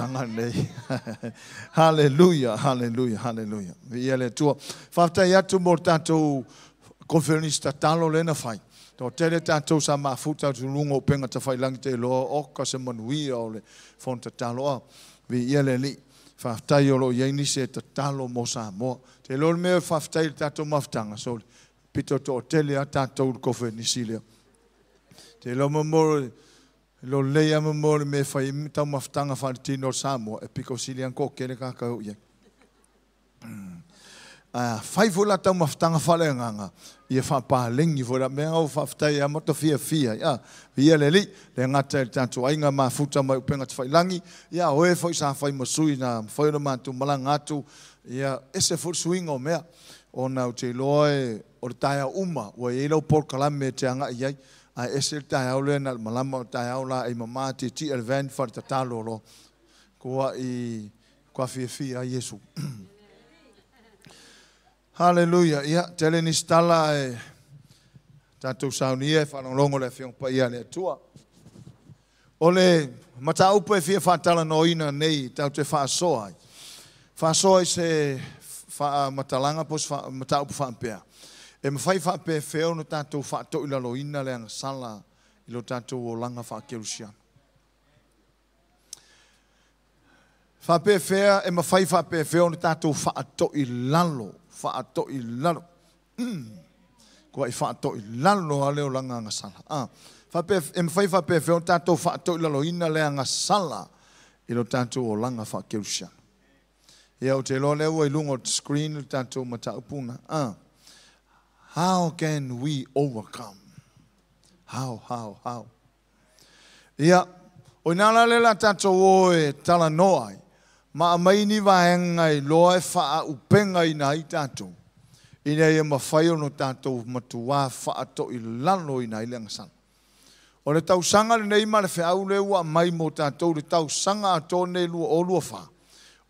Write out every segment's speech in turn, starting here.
tausaga lenei. Haleluia, haleluia, haleluia. Viia le Atua. Faafetai atu mo le tatou conference tatalo lea na fai. Toatele tatou sa mafuta atu i luga o upega tafailagi te iloa oka se manuia o le fono tatalo. A, viia le Alii. Faafetai o lo o i ai nisi e tatalo mo Samoa. Te iloa le mea o le faafetai i le tatou mafutaga, sole, pito toatele lava tatou i le kofenisi lea. Te iloa mo mo lo lelei lava mo le mea e fai ai taumafataga faaletino o le Samoa, e pito sili lava ona toatele tagata e o i ai. A fai foi la taumafataga faaleagaga, ia faapaleni foi la mea o faafetai lava ma ta fiafia ai. A, viia le Alii, le gata i le tatou aiga mafuta mai upega tafailagi, ia o e foi sa fai ma sui na mafai ona matou malaga atu, ia ese foi le suiga o mea, ona ou te iloa e o le taeao uma ua i ai lau polokalame e te agai i ai, ae ese le taeao lea na o le malama o le taeao la e mama tietie le van faletatalo loa. Kua i kua fiafia ai Iesu. Haleluia. Ia, tele nisi tala ae tatou saunia e faalogologo le Afioga Paia a le Atua. O le mataupu e fia faatalanoaina nei tatou te faasoa ai, faasoa i se faamatalaga po o se mataupu faapea, e mafai faapefea ona tatou faatoilaloina le agasala i lo tatou olaga faakerisiano. Faapefea, e mafai faapefea ona tatou faatoilalo, faatoilalo, Kuai faatoilalo lava le olaga agasala. A, faapea, e mafai faapefea ona tatou faatoilaloina le agasala i lo tatou olaga faakerisiano. Ia, ou te iloa lea ua i luga o le screen le tatou mataupu lena. A, how can we overcome? How, how, how? Ia, o ina la lea o le a tatou o e talanoa ai, ma aumai ni vaega iloa e faaupegaina ai tatou, ina ia mafai ona tatou matuā faatoilaloina ai le agasala. O le tausaga lenei ma le feau lea ua aumai mo tatou i le tausaga atoa lenei 2024,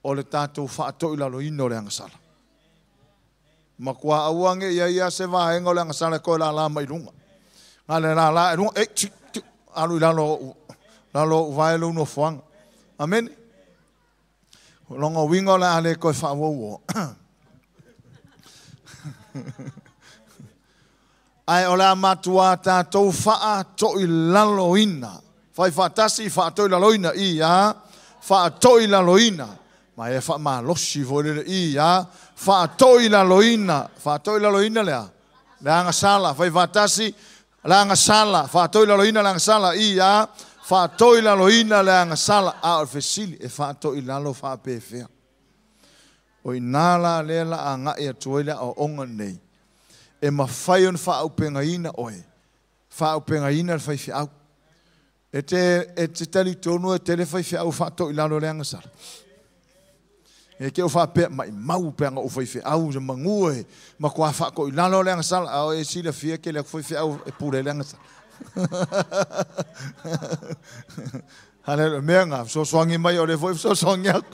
o le tatou faatoilaloina o le agasala. Matua aua ne i i ai lava se vaega o le agasala e toe lala mai i luga. Na o le lala i luga, ei, tsi, tsi, alu i lalo lalo o uvae lou nofoaga. Amene? O lona uiga o le a le toe faaauauoa. Ae o le a matuā tatou faatoilaloina. Fai faatasi, faatoilaloina, i, a, faatoilaloina. Ma e faamalosi foi lele, i, a, faatoilaloina. Faatoilaloina le a? Le agasala. Fai faatasi, le agasala. Faatoilaloina le agasala, i, a, faatoilaloina le agasala. A o le fesili, e faatoilalo faapefea? O i ina la lea la agai atu ai le aoaoga lenei, e mafai ona faaaupegaina oe, faaaupegaina le faifeau. E te, e te talitonu e tele faifeau faatoilalo i le agasala? E te o faapea, maimau pe ana ou faifeau se manu e matua faatoilalo le agasala, a o e silafia tele atu faifeau e pule ai le agasala. Haleluia. Mea na, fesoasoani mai o lea foi fesoasoani atu.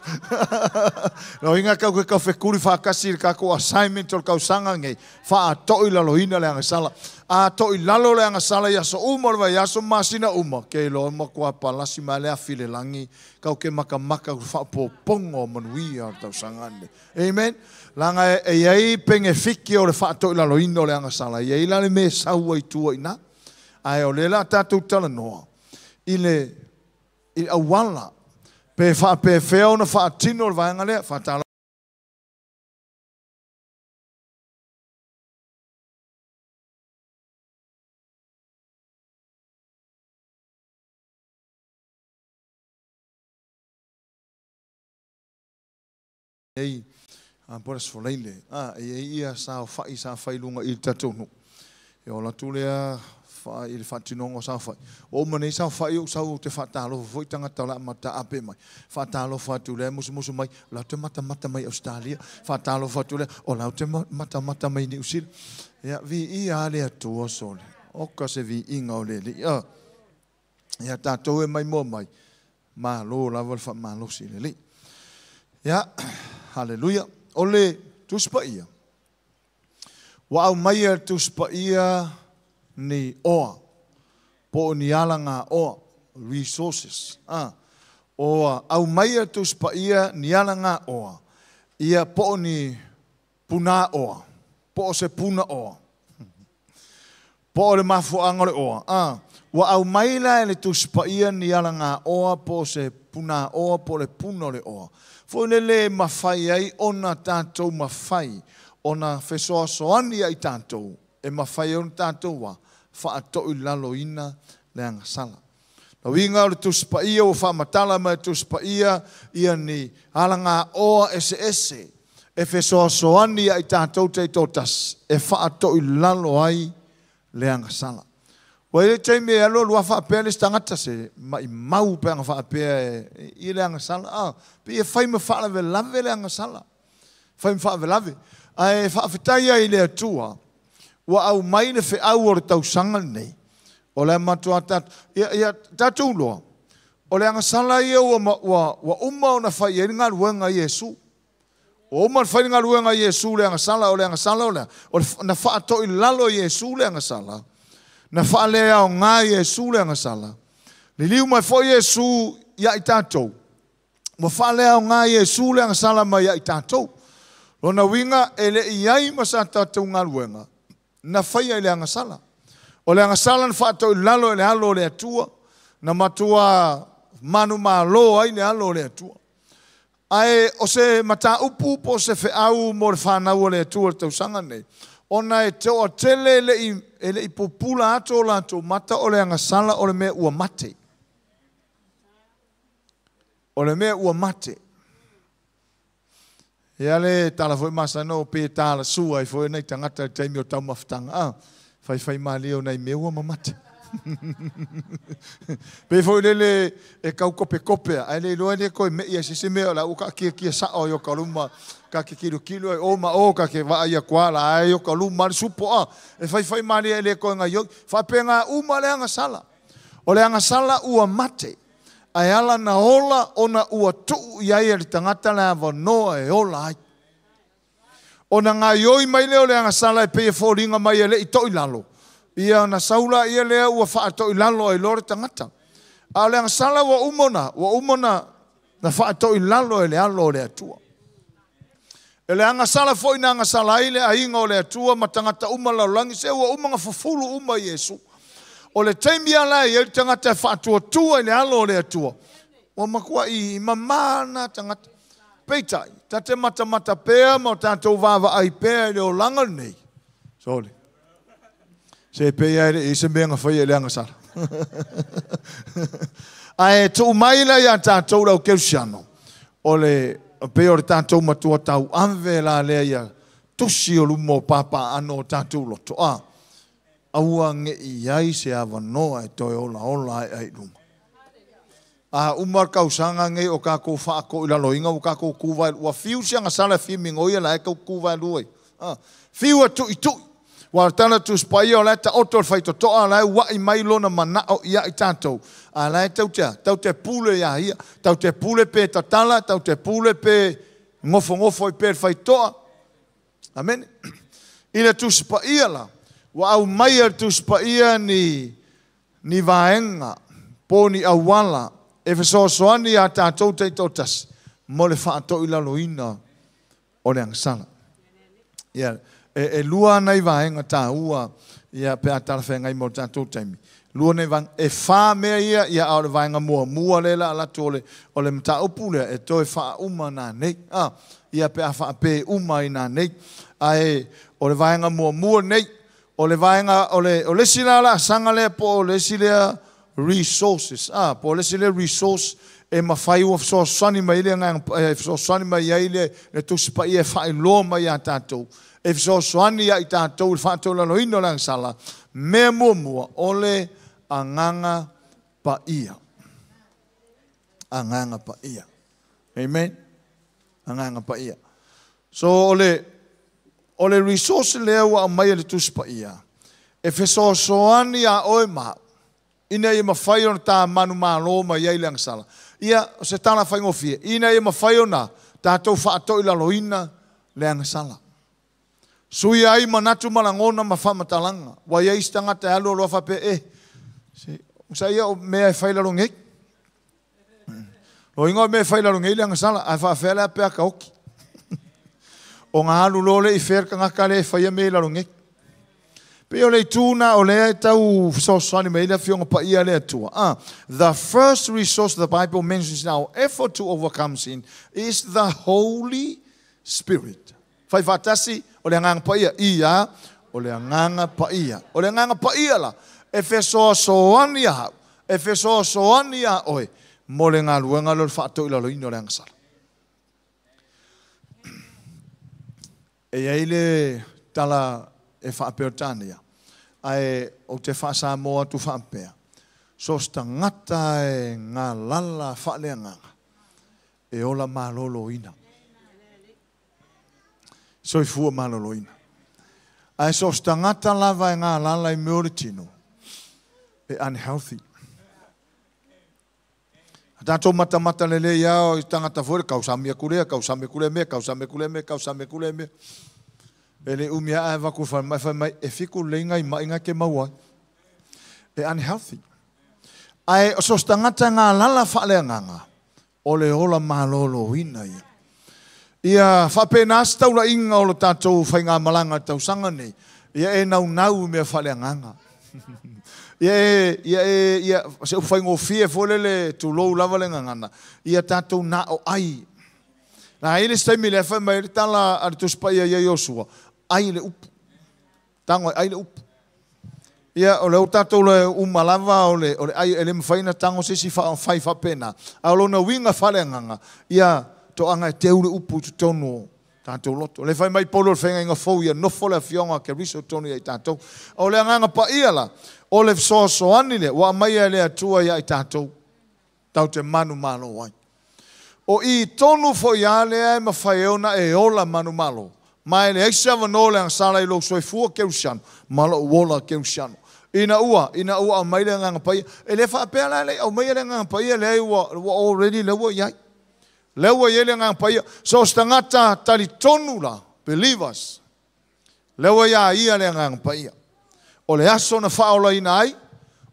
Lona uiga tatou te taufetuli faatasi i le tatou assignment o le tausaga lenei, faatoilaloina le agasala. A toilalo le agasala i aso uma o le vaiaso ma masina uma, ke iloa e matua palasi mai le afi i le lagi, tatou te matamata i le faaopoopoga o manuia o le tausaga lenei. Amen. Leaga e i ai penefiti o le faatoilaloina o le agasala, e i ai la le mea e sau ai i tua i ina. Ae o lea o le a tatou talanoa i le i auala pe faapefea ona faatino le vaega lea. Faatalofa nei po o le Aso Faraile, a, e i ai ia saofai sa fai i luga i le tatou nuu. E ola atu lea i le faatinoga o saofai. Ua uma nei saofai ou sau ou te faatalofa foi tagata o le a mataape mai. Faatalofa atu lea musumusu mai, o la te matamata mai Ausetalia. Faatalofa atu lea, o la te matamata mai Niu Sila. Ia, viia lava le Atua sole. Oka se viiga o le Alii. A, ia tatou e maimoa mai, Malo lava le faamalosi i le Alii. Ia, haleluia. O le Tusi Paia, ua aumaia e le Tusi Paia ni oa, po o ni alagaoa, resources, a, Ua aumaia Tusi Paia ni alagaoa, ia po o ni punaoa, po o se punaoa, po o le mafuaaga o le oa. A, ua aumai la e le Tusi Paia ni alagaoa po o se punaoa po o le puna o le oa. Foi lele e mafai ai ona tatou mafai ona fesoasoani ia i tatou, e mafai ai ona tatou a, faatoilaloina le agasala. Le uiga o le Tusi Paia ua faamatala mai e le Tusi Paia ia ni alagaoa eseese e fesoasoani ia i tatou taitoatasi e faatoilalo ai le agasala. Ua i ai le taimi e alu alu lava faapea le isi tagata se maimau pe ana faapea i le agasala, a, pei e fai ma faalavelave le agasala, fai ma faalavelave. Ae faafetai ai i le Atua ua aumai le feau o le tausaga lenei, o le a matua tatou, ia, ia tatou iloa, o le agasala ia ua, ua, ua uma ona fai ai le galuega a Iesu. Ua uma ona fai le galuega a Iesu i le agasala, o le agasala o le a? O le, na faatoilalo e Iesu le agasala, na faaleaoga e Iesu le agasala, liliu mai foi Iesu ia i tatou, ua faaleaoga e Iesu le agasala mai ia i tatou. Lona uiga, e le i i ai ma sa tatou galuega na faia i le agasala. O le agasala na faatoilalo e le Alo o le Atua, na matua manumalo ai le Alo o le Atua. Ae o se mataupu po o se feau mo le fanau a le Atua i le tausaga lenei, ona e toatele e le i pupula atu o latou mata o le agasala o le mea ua mate. O le mea ua mate. Ia le tala foi masani o pe talasua ai foi nai tagata i le taimi o taumafataga. A, faifai malie o nai mea ua mamate. Pei foi lele e kau kopekope a, ae le iloa le koe mei ai se isi mea o la ua kaakiakia sao ai o ka luma, ka ke kilokilo ai o ma o, ka ke vaai aku a la ai o ka luma le supo a. E faifai malie e le koe ngai oi. Faapena uma le agasala. O le agasala ua mate, ae ala na ola ona ua tuu i ai e le tagata le avanoa e ola ai. Ona gaioi mai lea o le agasala e pei e foliga mai e le i toilalo, ia ona sau laia lea ua faatoilalo ai loa le tagata. A o le agasala ua uma ona, ua uma ona na faatoilalo e le Alo o le Atua. E le agasala foi na agasala ai le aiga o le Atua ma tagata uma o le lalolagi, se ua uma ona fufulu uma Iesu. O le taimi lava la e i ai le tagata e faatuatua i le Alo o le Atua, ua matuai mama lena tagata. Peitai, ta te matamata pea ma o tatou vaavaai pea i le olaga lenei. Sole. Se pei lava e le i i ai se mea na faia i le agasala. Ae tuu mai la ia tatou le au kerisiano, o le pei o le tatou matua tauave la lea ia tusi o luma o papaaano o tatou loto, a aua ne i ai se avanoa e toe olaola ae ai i luma. A uma le tausaga nei o tatou faatoilaloina ua tatou tu vaelua, ua fiu si agasala e fia migoi la e tau tu vaelua ai. A, fiu e tuitui. Ua o le Tala Tusi Paia o la e taoto le faitotoa, o la e ua'i mai lona manao ia i tatou, a la e tau te a? Tau te pule iā ia. Tau te pule pe tatala, tau te pule pe nofonofo ai pea i le faitotoa. Amene. I le Tusi Paia la, ua aumaia e le Tusi Paia ni, ni vaega po o ni auala e fesoasoani iā tatou taitoatasi mo le faatoilaloina o le agasala. Ia, e, e lua nai vaega taua ia pe a talafeagai mo le tatou taimi. Lua nei vaega, e whā mea ia, ia a o le vaega muamua lea la alatu o le, o le mataupu lea, e toe faauma nanei. A, ia pe a faapē uma ai nanei. Ae o le vaega muamua nei, o le vaega, o le, o le isi la laasaga lea po o le isi lea resources, a, po o le isi lea resource e mafai ua fesoasoani mai ai le Agaga, e fesoasoani mai ai le, le Tusi Paia e faailoa mai iā tatou, e fesoasoani ia i tatou i le faatolaloina o le agasala, mea muamua, o le Agaga Paia. Agaga Paia. Amen. Agaga Paia. So, o le, o le resource lea ua aumai e le Tusi Paia, e fesoasoani iā oe ma au, ina ia mafai ona ta manumalo mai ai le agasala. Ia, o se tala faigofie, ina ia mafai ona tatou faatoilaloina le agasala. Suia ai manatu ma lagona ma faamatalaga. Ua i ai isi tagata e alu alu lava faapea, eh, se, sa ia o mea e fai lalo nei. Lo ingo me fai lalo ngei le agasala, ae faafea le ape aka oki. O ngā alu lo le i whea kangaka le whaia me lalo ngei. Pe o le tuna o le tau fesoasoani mai le afioga paia le Atua. The first resource the Bible mentions in our effort to overcome sin is the Holy Spirit. Fai faatasi o le agaga paia ia, o le agaga paia. O le agaga paia la, e fesoasoani ia hau, e fesoasoani ia oe, mo le galuega lea o le faatoilaloina o le agasala. E i ai le tala e faapeotania, ae ou te faasamoa atu faapea, so o se tagata e galala faaleagaga, e ola maloloina. Soifua maloloina. Ae so o se tagata lava e galala i mea o le tino, e unhealthy. A tatou matamata lelei lava i tagata foi le kausami atu lea, kausami atu lea mea, kausami atu lea mea, kausami atu lea mea. E le umi lava ae avatu i le falemai, fai mai, e fiku lelei nai mai na e te maua ai. E unhealthy. Ae o so o se tagata e galala faaleagaga, o le ola maloloina ia. Ia faapena se taulaiga o le tatou faigamalaga i le tausaga nei, ia e naunau i mea faaleagaga. Ia e, ia e, ia, se upu faigofie foi lele, tulou lava le gagana, ia tatou na o ai. Na i ai le isi taimi lea fai mai ai le tala a le Tusi Paia ia Iosua, ai le upu. Tago e ai le upu. Ia, o lea ua tatou le uma lava o le, o le ai, e le mafai ona tago se isi fai faapena. A o lona uiga faaleagaga, ia toaga e teu le upu i totonu o tatou loto. O lea fai mai Paulo o le feagaiga fou, ia nofo le Afioga a Keriso i totonu ia i tatou. O le Agaga Paia la, o le fesoasoani lea ua aumaia e le Atua ia i tatou, tatou te manumalo ai. O i tonu foi a lea e mafai ai ona e ola manumalo, ma e leai se avanoa o le agasala i lou soifua kerisiano ma lou ola kerisiano. Ina ua, ina ua aumai le Agaga Paia, e le faapea la e le i aumaia le Agaga Paia, leai ua, ua already lea ua i ai. Lea ua i ai le Agaga Paia. So o se tagata talitonu la, believers, lea ua iā ia le Agaga Paia. O le aso na faaolaina ai,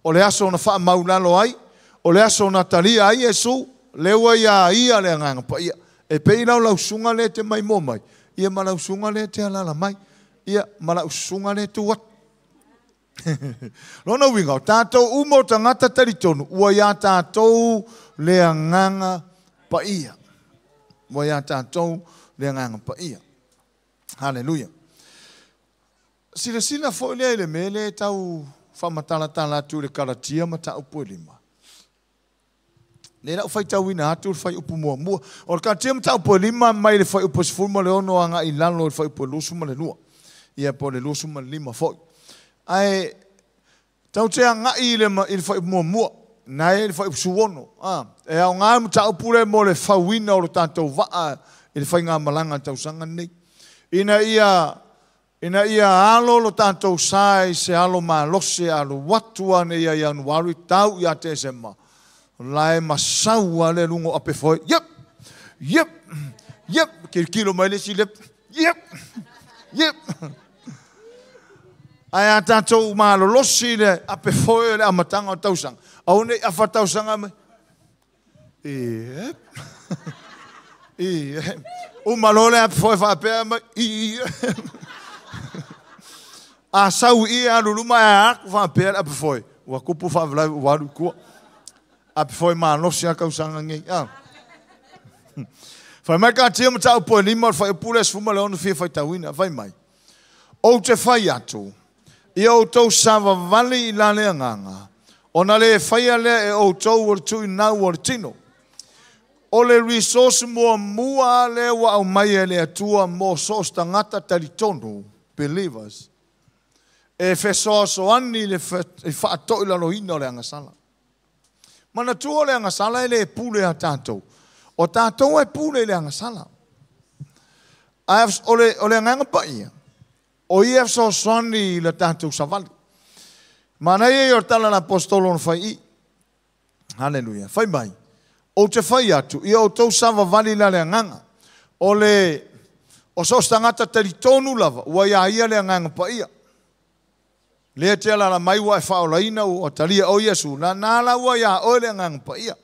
o le aso na faamaulalo ai, o le aso na talia ai Iesu, lea ua iā ia le Agaga Paia. E pei la o lau susuga lea e te maimoa mai, ia ma lau susuga lea e te alaala mai, ia ma lau susuga lea e tu atu. Lona uiga, o tatou uma o tagata talitonu, ua iā tatou le Agaga Paia. Ua iā tatou le Agaga Paia. Haleluia. Silasila foi lea i le mea lea e tau faamatalatala atu i le Kalatia mataupu e 5. Lea la ua faitauina atu le fuaiupu muamua. O le Kalatia mataupu e 5 mai le fuaiupu 16 agai i lalo i le fuaiupu 22. Ia po o le 25 foi. Ae tatou te agai i le, i le fuaiupu muamua. Na e le fuaiupu 16. E aoga le mataupu lea mo le fauina o le tatou vaa i le faigamalaga i le tausaga lenei. Ina ia Ina ia alo lo tatou sa i se alo malosi e alu atu ane ia Ianuari tau ia Tesema, la e masau a le luga o ape foe, yep, yep, yep, kilokilo mai le isi lep, yep, yep. Ae a tatou malolosi i le ape foe o le amataga o le tausaga, aua ne i afa tausaga mai, yep, yep. Uma loa le ape foe faapea mai, yep. A sau i i e alu luma ae a aku faapea le ape foe, ua tupu faalavelave ua alu i tua. Ape foe malosi a tausaga nei. A. Fai mai Kalatia mataupu e 5 o le fuaiupu lea 16 fia faitauina. Fai mai, Ou te fai atu, ia outou savavali i la le agaga, ona le faia lea e outou o le tuuinau o le tino. O le resource muamua lea ua aumai e le Atua mo so o se tagata talitonu, believers, e fesoasoani i le faatoilaloina o le agasala. Manatua o le agasala e le pule ia tatou. O tatou e pule i le agasala. Ae o le, o le Agaga Paia, o ia e fesoasoani i le tatou savali. Manaia ia o le tala a le Aposetolo na fai i. Haleluia. Fai mai, ou te fai atu, ia outou savavali la le agaga. O le, o so o se tagata talitonu lava, ua iā ia le Agaga Paia. Lea e te alaala mai ua e faaolaina, ua talia oe Iesu, na, na la ua iā oe le Agaga Paia.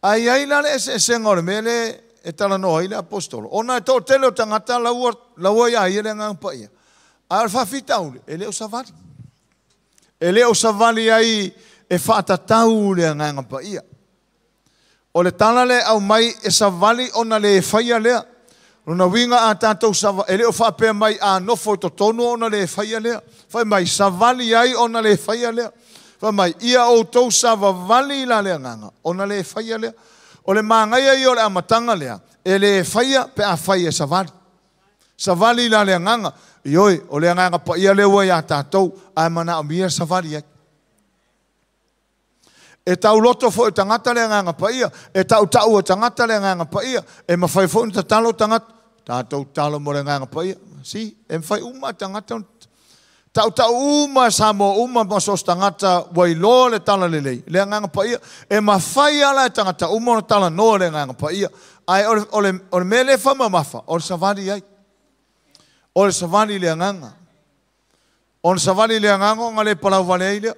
Ae i ai la le eseesega o le mea lea e talanoa ai le Aposetolo, ona e toatele o tagata la ua, la ua ia ia le Agaga Paia, ae o le faafitauli, e le o savali. E le o savali ai e faatatau le Agaga Paia. O le tala lea e aumai e savali ona le faia lea. Lona uiga a tatou sava, e le o faapea mai a nofo i totonu ona le faia lea. Fai mai, savali ai ona le faia lea. Fai mai, ia outou savavali la le agaga, ona le faia lea. O le manaia ia o le amataga lea, e le faia pe afai e savali. Savali la le agaga, ioe, o le Agaga Paia lea ua ia tatou, ae manaomia savali ai. E tauloto foi e tagata le Agaga Paia, e tautau e tagata le Agaga Paia, e mafai foi ona tatalo tagata, tatou tatalo mo le Agaga Paia. Si, e mafai uma e tagata ona tautau uma e Samoa uma ma so o se tagata ua iloa le Talalelei, le Agaga Paia. E mafai lava la e tagata uma ona talanoa i le Agaga Paia, ae o le, o le, o le mea lea e faamamafa, o le savali ai. O le savali i le Agaga. O le savali i le Agaga ona le palauvale ai lea.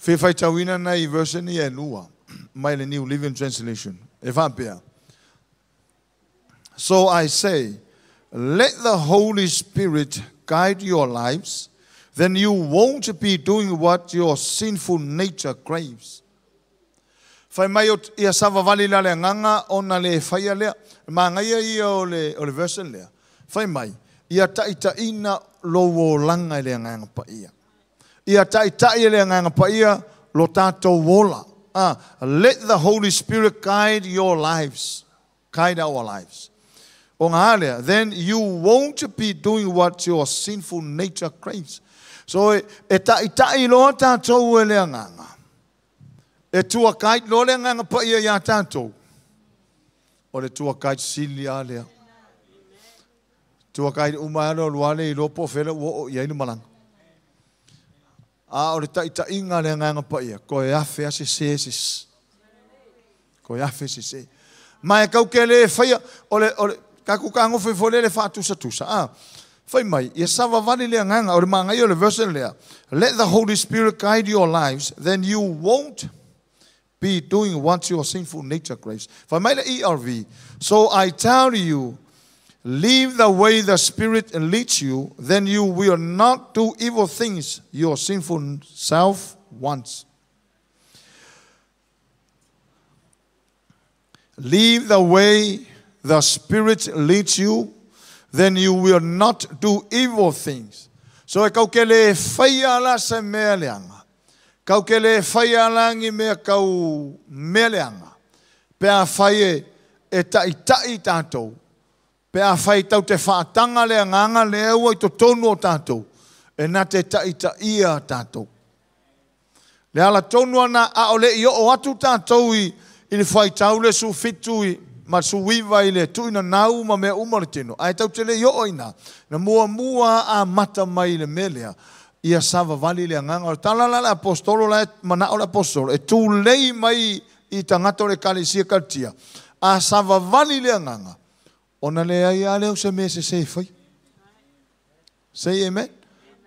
Fia faitauina nai version ia e lua mai le New Living Translation. E faapea, So I say, let the Holy Spirit guide your lives, then you won't be doing what your sinful nature craves. Fai mai o ia savavali la le agaga ona le faia lea. Manaia ia o le, o le version lea. Fai mai, ia taitaiina lou olaga i le Agaga Paia. Ia taitai e le Agaga Paia lo tatou ola. Ah, let the Holy Spirit guide your lives. Guide our lives. O ngā lea, then you won't be doing what your sinful nature craves. So e, e taitai loa tatou e le Agaga. E tuakai loa le Agaga Paia iā tatou. O le tuakai sili lava lea. Tuakai uma lava le alu le iloa po o fea ua oo i ai le malaga. A o le taitaiga a le Agaga Paia, koe afe a sese se Koe afe sese. Ma e kau ke le faia, o le, o le, kaku kagofe foi lele faatusatusa. A, fai mai, ia savavali le agaga, o le manaia o le version lea, let the Holy Spirit guide your lives, then you won't be doing what your sinful nature craves. Fai mai le ERV, so I tell you, live the way the Spirit leads you, then you will not do evil things your sinful self wants. Live the way the Spirit leads you, then you will not do evil things. So e kau ke le whaia la se mea leanga. Kau ke le whaia la ngi mea kau mea leanga. Pe a whai e, e taʻitaʻi tātou. Pe a whai tau te whaatanga le anganga le ua i totonu o tātou. E na te taʻitaʻia tātou. Le ala tonu ana ʻaʻole i oo atu tatou i i le faitau le 17 i ma le 19 i le tuuina nau ma mea uma o le tino, ae tatou te le i oo i ina, na muamua amata mai i le mea lea, ia savavali le agaga. O le tala la a le Aposetolo la e manao le Aposetolo e tulei mai i tagata o le Ekalesia Kalitia, a savavali le agaga, ona leai lava lea o se mea e sese e faia. Say amen.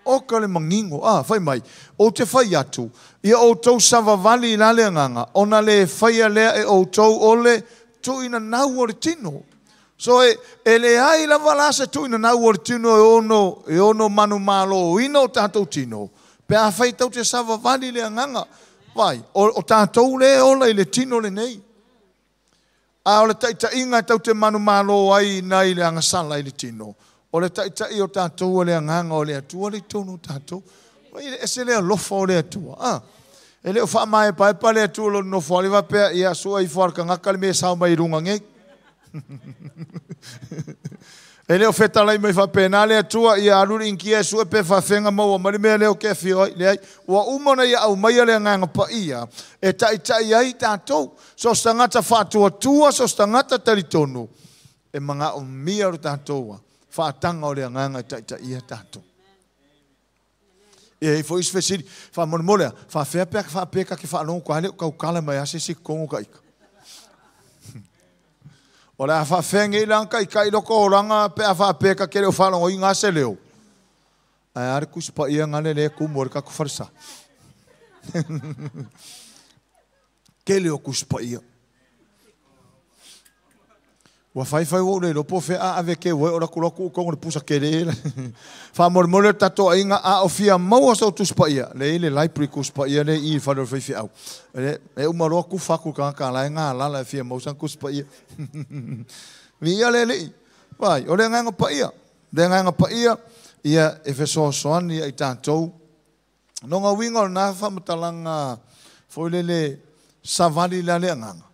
Oka le mangingo, a, fai mai, ou te fai atu, ia outou savavali i la le agaga, ona le faia lea e outou o le tuuina nau o le tino. So e, e leai lava la se tuuina nau o le tino e ono, e ono manumaloina o tatou tino, pe afai tou te savavali i le agaga, vai, o, o tatou le ola i le tino lenei. A o le taitaiga e tou te manumalo ai nai le agasala i le tino, o le taitai o tatou o le Agaga o le Atua le i totonu o tatou. E ese le alofa o le Atua. A, e le o faamaepaepa le Atua i lona nofoalii faapea, ia sua ifo a le tagata le mea e sao mai i luga nei. E le o fetalai mai faapena le Atua, ia alu le Inikia e sue pe faafega maua mai le mea lea ou te afio ai. Leai, ua uma ona ia aumaia le Agaga Paia e taitai ai tatou. So o se tagata faatuatua, so o se tagata talitonu, e manaomia lo tatou faataga o le Agaga e taitaia tatou. E i ai foi isi fesili, faamolemole a, faafea pe a faapea ka te faalogo koe a le o tautala mai a se isi i totonu o ta ika. O le a faafea nei la ka ika i loko olaga pe a faapea ka te le o faalogoina a se leo. Ae a le Tusi Paia gale lea e tumu ai le tatou falesa. Tele o Tusi Paia. Ua faifai ua ou le iloa po o fea a ave keu ai o le atu loa tuu i totonu o le pusa tele. Faamolemole le tatou aiga a o fia maua sou Tusi Paia, lea e i le library Tusi Paia lea i i le fale o le faifeau. E uma loa tufa atu i le tagata la e galala e fia maua sana Tusi Paia. Viia le Alii. Vaai, o le Agaga Paia. Le Agaga Paia, ia e fesoasoani ia i tatou. Lona uiga o lena faamatalaga foi lele savali la le agaga,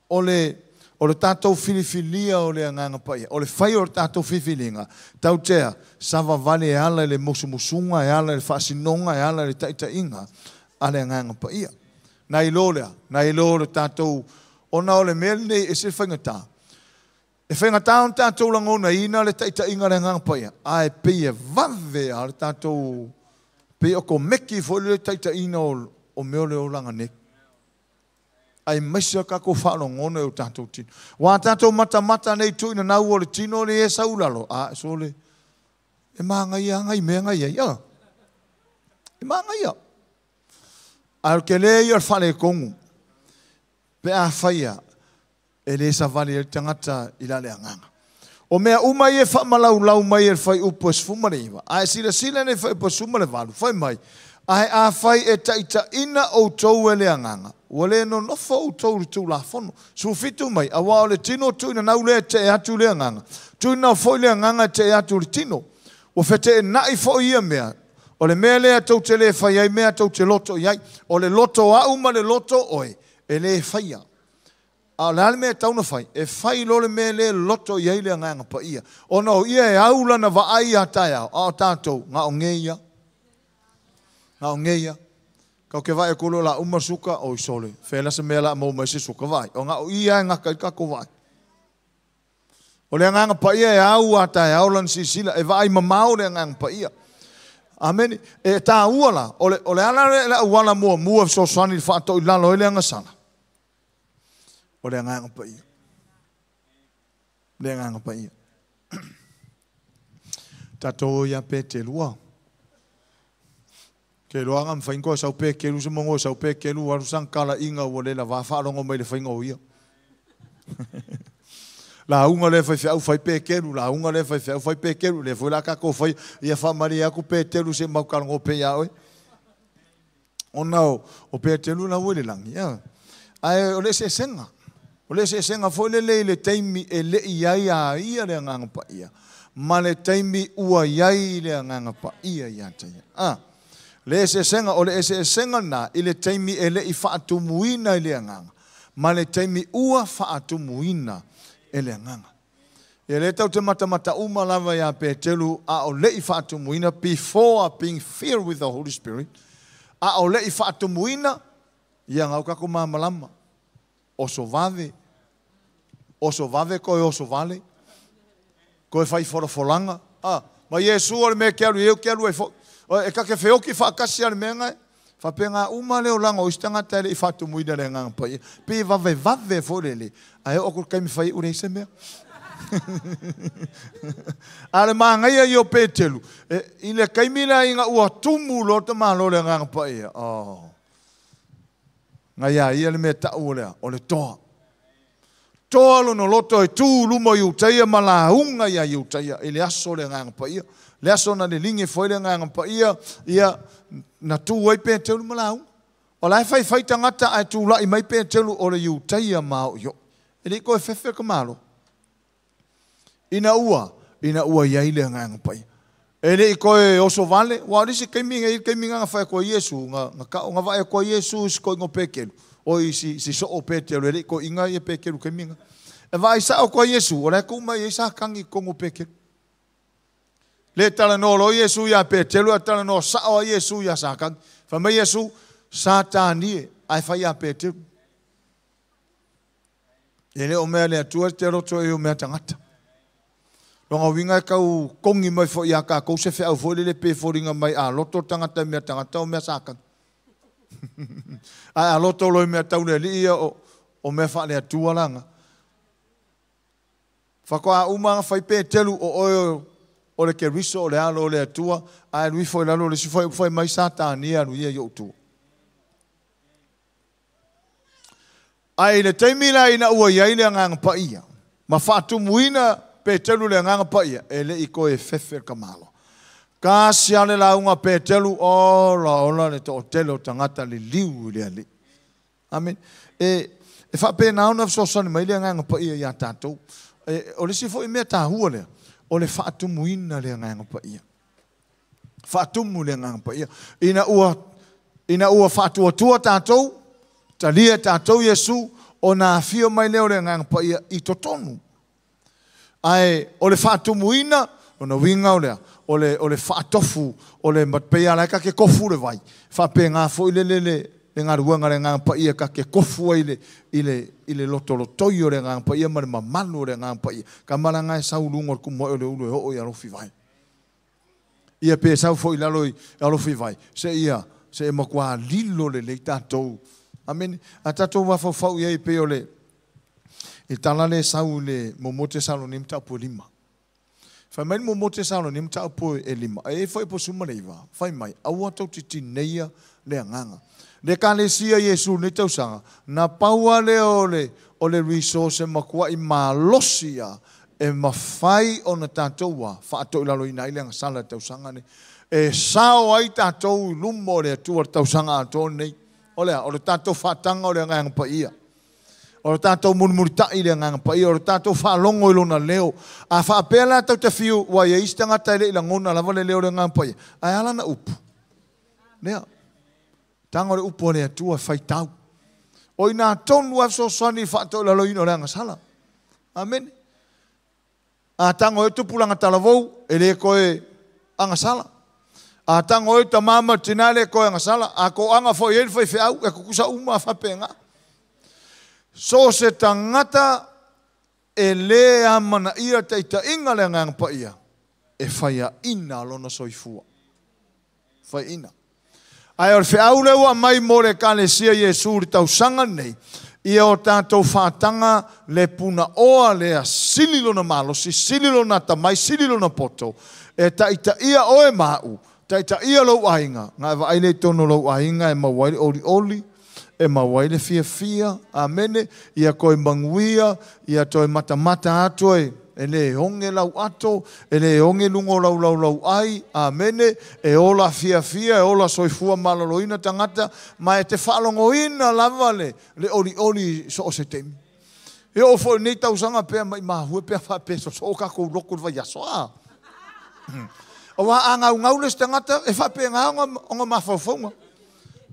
o le o le tatou filifilia o le Agaga Paia, o le fai o le tatou filifiliga, tautea savavali e ala i le musumusuga, e ala i le faasinoga, e ala i le taitaiga a le Agaga Paia. Nai lo lea, nai lo le tatou, ona o le mea lenei e ese le faigata. E faigata ona tatou lagonaina le taitaiga a le Agaga Paia, ae pei e vave lava le tatou, pei otomeki foi le taitaiina o mea o le olaga nei. Aemaise o tatou faalogona i o tatou tino. Ua tatou matamata nei tuuina nau o le tino le e sau lalo, a sole, e magaia lava nai mea na i ai. A, e magaia. Ae o le tele ia o le faaletonu pe a faia e le savali ai le tagata i la le agaga. O mea uma ia e faamalaulau mai e le fuaiupu e 19, a e silasila i le fuaiupu e 18, fai mai, Ae afai e taitaiina outou e le Agaga, ua le nonofo outou i le Tulafono. 17 mai, Aua o le tino tuuina nau lea e tee atu i le Agaga, tuuina foi le Agaga e tee atu i le tino. Ua feteenai foi ia mea, o le mea lea tou te le fai ai mea tou te loto i ai. O le loto au ma le loto oe, e le faia. A o le a le mea e tatau ona fai? E fai loa le mea lea e loto i ai le Agaga Paia, ona o Ia e au Lana vaai ia taeao, a o tatou, na o nei ia. Na o nei ia. Kau ke vaai aku loa la uma suka, oi sole, fea la se mea la maua mai se suka, vaai, o na o Ia e gata ai le tatou vaai. O le Agaga Paia e au a taeao lana silasila, e vaai mamao le Agaga Paia. Amene. E tāua la, o le, o le ala le auala muamua e fesoasoani i le faatoilalo ai le agasala, o le Agaga Paia. Le Agaga Paia. Tatou o ia Petelua. Ke iloa aga mafai ona toe sau Petelu se mogoe sau Petelu alu sana talaiga ua le lavā faalogo mai i le faiga o ia. Lauga lea faifeau fai Petelu, lauga lea faifeau fai Petelu, lea foi la tatou fai ia faamalie atu Petelu se mau talanoa pea ia oe. Ona o Petelu la ua i le lagi. Ia. Ae o le eseesega. O le eseesega foi lele i le taimi e le i ai a ia le Agaga Paia ma le taimi ua i ai le Agaga Paia ia te ia. A, le eseesega, o le eseesega lena i le taimi e le i faatumuina i le Agaga ma le taimi ua faatumuina e le Agaga. Ia lea tatou te matamata uma lava ia Petelu a o le i faatumuina, before being filled with the Holy Spirit, a o le i faatumuina, ia gau tatou malamalama. Oso vave, oso vave toe oso vale, toe fai folafolaga, a, ma Iesu o le mea e te alu i ai ou te alu ai foi. E ta te feoki faatasi a le mea na e faapena uma le olaga o isi tagata e le i faatumuina le Agaga Paia. Pei e vavevave foi lele, ae oo atu i le taimi fai ua leai se mea. A o le manaia ia o Petelu, e, i le taimi la ina ua tumu loa le tamaloa le Agaga Paia, oh. Na iā ia le mea taʻu o le a? O le toa. Toa lona loto e tū i luma o Iutaia ma lauga iā Iutaia i le aso o le Agaga Paia. Le aso na liligi ifo ai le Agaga Paia, ia, na tū ai Peteru ma lauga. O la e faifai tagata ae tulaʻi mai Peteru o le Iutaia maoʻioʻi. E le i toe fefe ka Malo. Ina ua, ina ua i ai le Agaga Paia. E le i toe oso vale, aua o le isi taimi, e i ai le taimi na na fai atu ai Iesu, na, na tau, na vaai atu ai Iesu i si toeaina o Petelu, oi, i si, si soo o Petelu, e le i toeaina ia Petelu i le taimi na. E vaai sao atu ai Iesu, o la e tuu mai ai Satani i totonu o Petelu. Le talanoa loa Iesu iā Petelu, ae talanoa sao ai Iesu iā Satani. Fai mai Iesu, Satani e, ae fai iā Petelu. E le o mea le Atua te loto e o mea tagata. Lona uiga e tau kogi mai foi iā tatou se feau foi lele pe foliga mai a loto le tagata i mea tagata o mea Satani. Ae a loto loa i mea tau le Alii ia o mea faale-Atua la na. Faatoa uma ona fai Petelu o oe O le Keriso o le Alo o le Atua, ae alu ifo i lalo o le isi fuaiupu fai mai Satani e alu ia i ou tua. Ae i le taimi la ina ua i ai le Agaga Paia, ma faatumuina Petelu i le Agaga Paia, e le i toe fefe le tamaloa. Tasi lava le lauga a Petelu, ola ola le toatele o tagata liliu i le Alii. Amene. E, e faapena ona fesoasoani mai le Agaga Paia ia tatou. E, o le isi foi mea taua lea, o le faatumuina le Agaga Paia. Faatumu le Agaga Paia. Ina ua, ina ua faatuatua tatou, talia tatou Iesu, ona afio mai lea o le Agaga Paia i totonu. Ae o le faatumuina, lona uiga o lea, o le, o le faatofu, o le pei lava la e ta te tofu le vai, faapena foi le, le, le, le galuega a le Agaga Paia ta te tofu ai i le, i le, i le lotolotoi o le Agaga Paia ma le mamalu o le Agaga Paia. Tama la na e sau i luga o le tumuai o le ulu e oo i Alofivai. Ia pe sau foi i lalo i Alofivai, seia, seia matua lilo lelei tatou. Amene. A tatou mafaufau i ai pei o le, i tala lea e sau i le muamua Tesalonia mataupu e 5. Fai mai le muamua Tesalonia mataupu e 5, e i ai foi po 19, fai mai, aua tou te tineia le agaga. Le Ekalesia Iesu i lenei tausaga, na pau lava lea o le, o le resource e matuai malosi lava e mafai ona tatou a, faatoilaloina ai le agasala i le tausaga lenei. E sao ai tatou i luma o le Atua i le tausaga atoa lenei. O le a? O le tatou faataga o le Agaga Paia. O le tatou mulimulitai i le Agaga Paia, o le tatou faalogo i Lona leo. A faapea la tou te fiu, ua i ai isi tagata e le i lagona lava le leo o le Agaga Paia, ae a lana upu? Lea. Taga o le upu a le Atua e faitau. O i ina tonu lava e fesoasoani i le faatoilaloina o le agasala. Amene. A tago ai tupulaga talavou, e le toe agasala. A tago ai tama ma tina, e le toe agasala. A toaga foi ai le faifeau, e tutusa uma lava faapena. So o se tagata e le amanaia taitaiga le Agaga Paia, e faiaina lona soifua. Faiaina. Ae o le feau lea ua aumai mo le Ekalesia Iesu i le tausaga lenei, ia o tatou faataga le punaoa lea sili lona malosi, sili lona atamai, sili lona poto, e taitaia oe ma au, taitaia lou aiga, na e vaai lea i totonu o lou aiga e maua ai le olioli, e maua ai le fiafia, amene, ia toe manuia, ia toe matamata atu e, e le oge lau ato, e le oge luga o lau laulauai, amene, e ola fiafia, e ola soifua maloloina tagata, ma e te faalogoina lava le, le olioli i so o se taimi. E oo foi i lenei tausaga pea maimahue pea faapea sosoo tatou lotu i le vaiaso, a. Aua a gaugau le isi tagata, e faapena ona mafaufauga.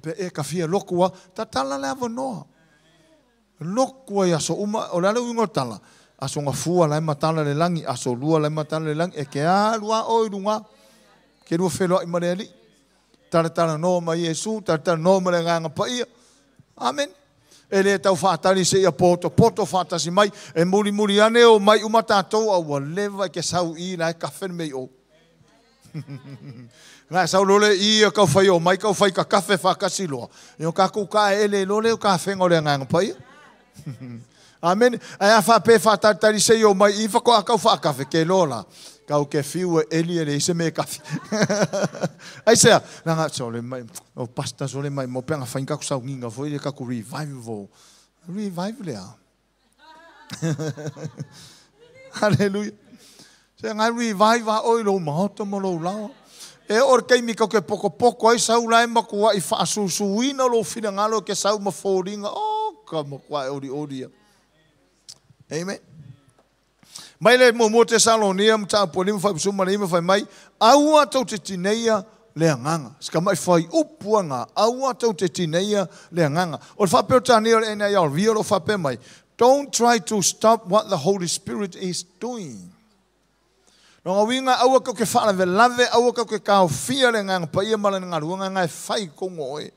Pe e ka fia lotu a, tatala le avanoa. Lotu ai aso uma, o le a le uiga o le tala? Aso Gafua la e matala le lagi, aso Lua la e matala le lagi, e ke alu a oe i luga, ke lua feloai ma le Alii. Talatalanoa ma Iesu, talatalanoa ma le Agaga Paia. Amene. E le tau faatali seia potopoto faatasi mai, e mulimuli ane o mai uma tatou, a ua leva i ke sau i la e kafe le mea i o. Na e sau loa le i a kau fai o mai kau fai ka kafe faatasi loa. Ia o kakou kaeele loa lea o kafega o le Agaga Paia. Amene. Ae a faapea e faatalitali se i o mai i faatoa kau faakafe, ke loa la. Kau ke fiu e eli e leai se mea e kafe. Aisea? Leaga sole mai, o pastor sole mai mo pe ana fai ni kakou sauniga foi lea kakou revival. Revive lea. Hallelujah. Se ngai revive a oi lou maota ma lou laoa. E oo i le taimi tou te pokopoko ai sau la e matuai faasusuina lou finagalo e ke sau ma foliga, oh, ka matuai olioli ia. Amen. Mai le muamua Tesalonia mataupu e 5 fuaiupu 19 fai mai, aua tou te tineia le agaga. Se tamai fuaiupu lena, aua tou te tineia le agaga. O le faa-Peretania o le NIRV o lo o faapea mai, Don't try to stop what the Holy Spirit is doing. Lona uiga, aua tou te faalavelave, aua tou te taofia le Agaga Paia ma lana galuega na e fai i totonu o oe.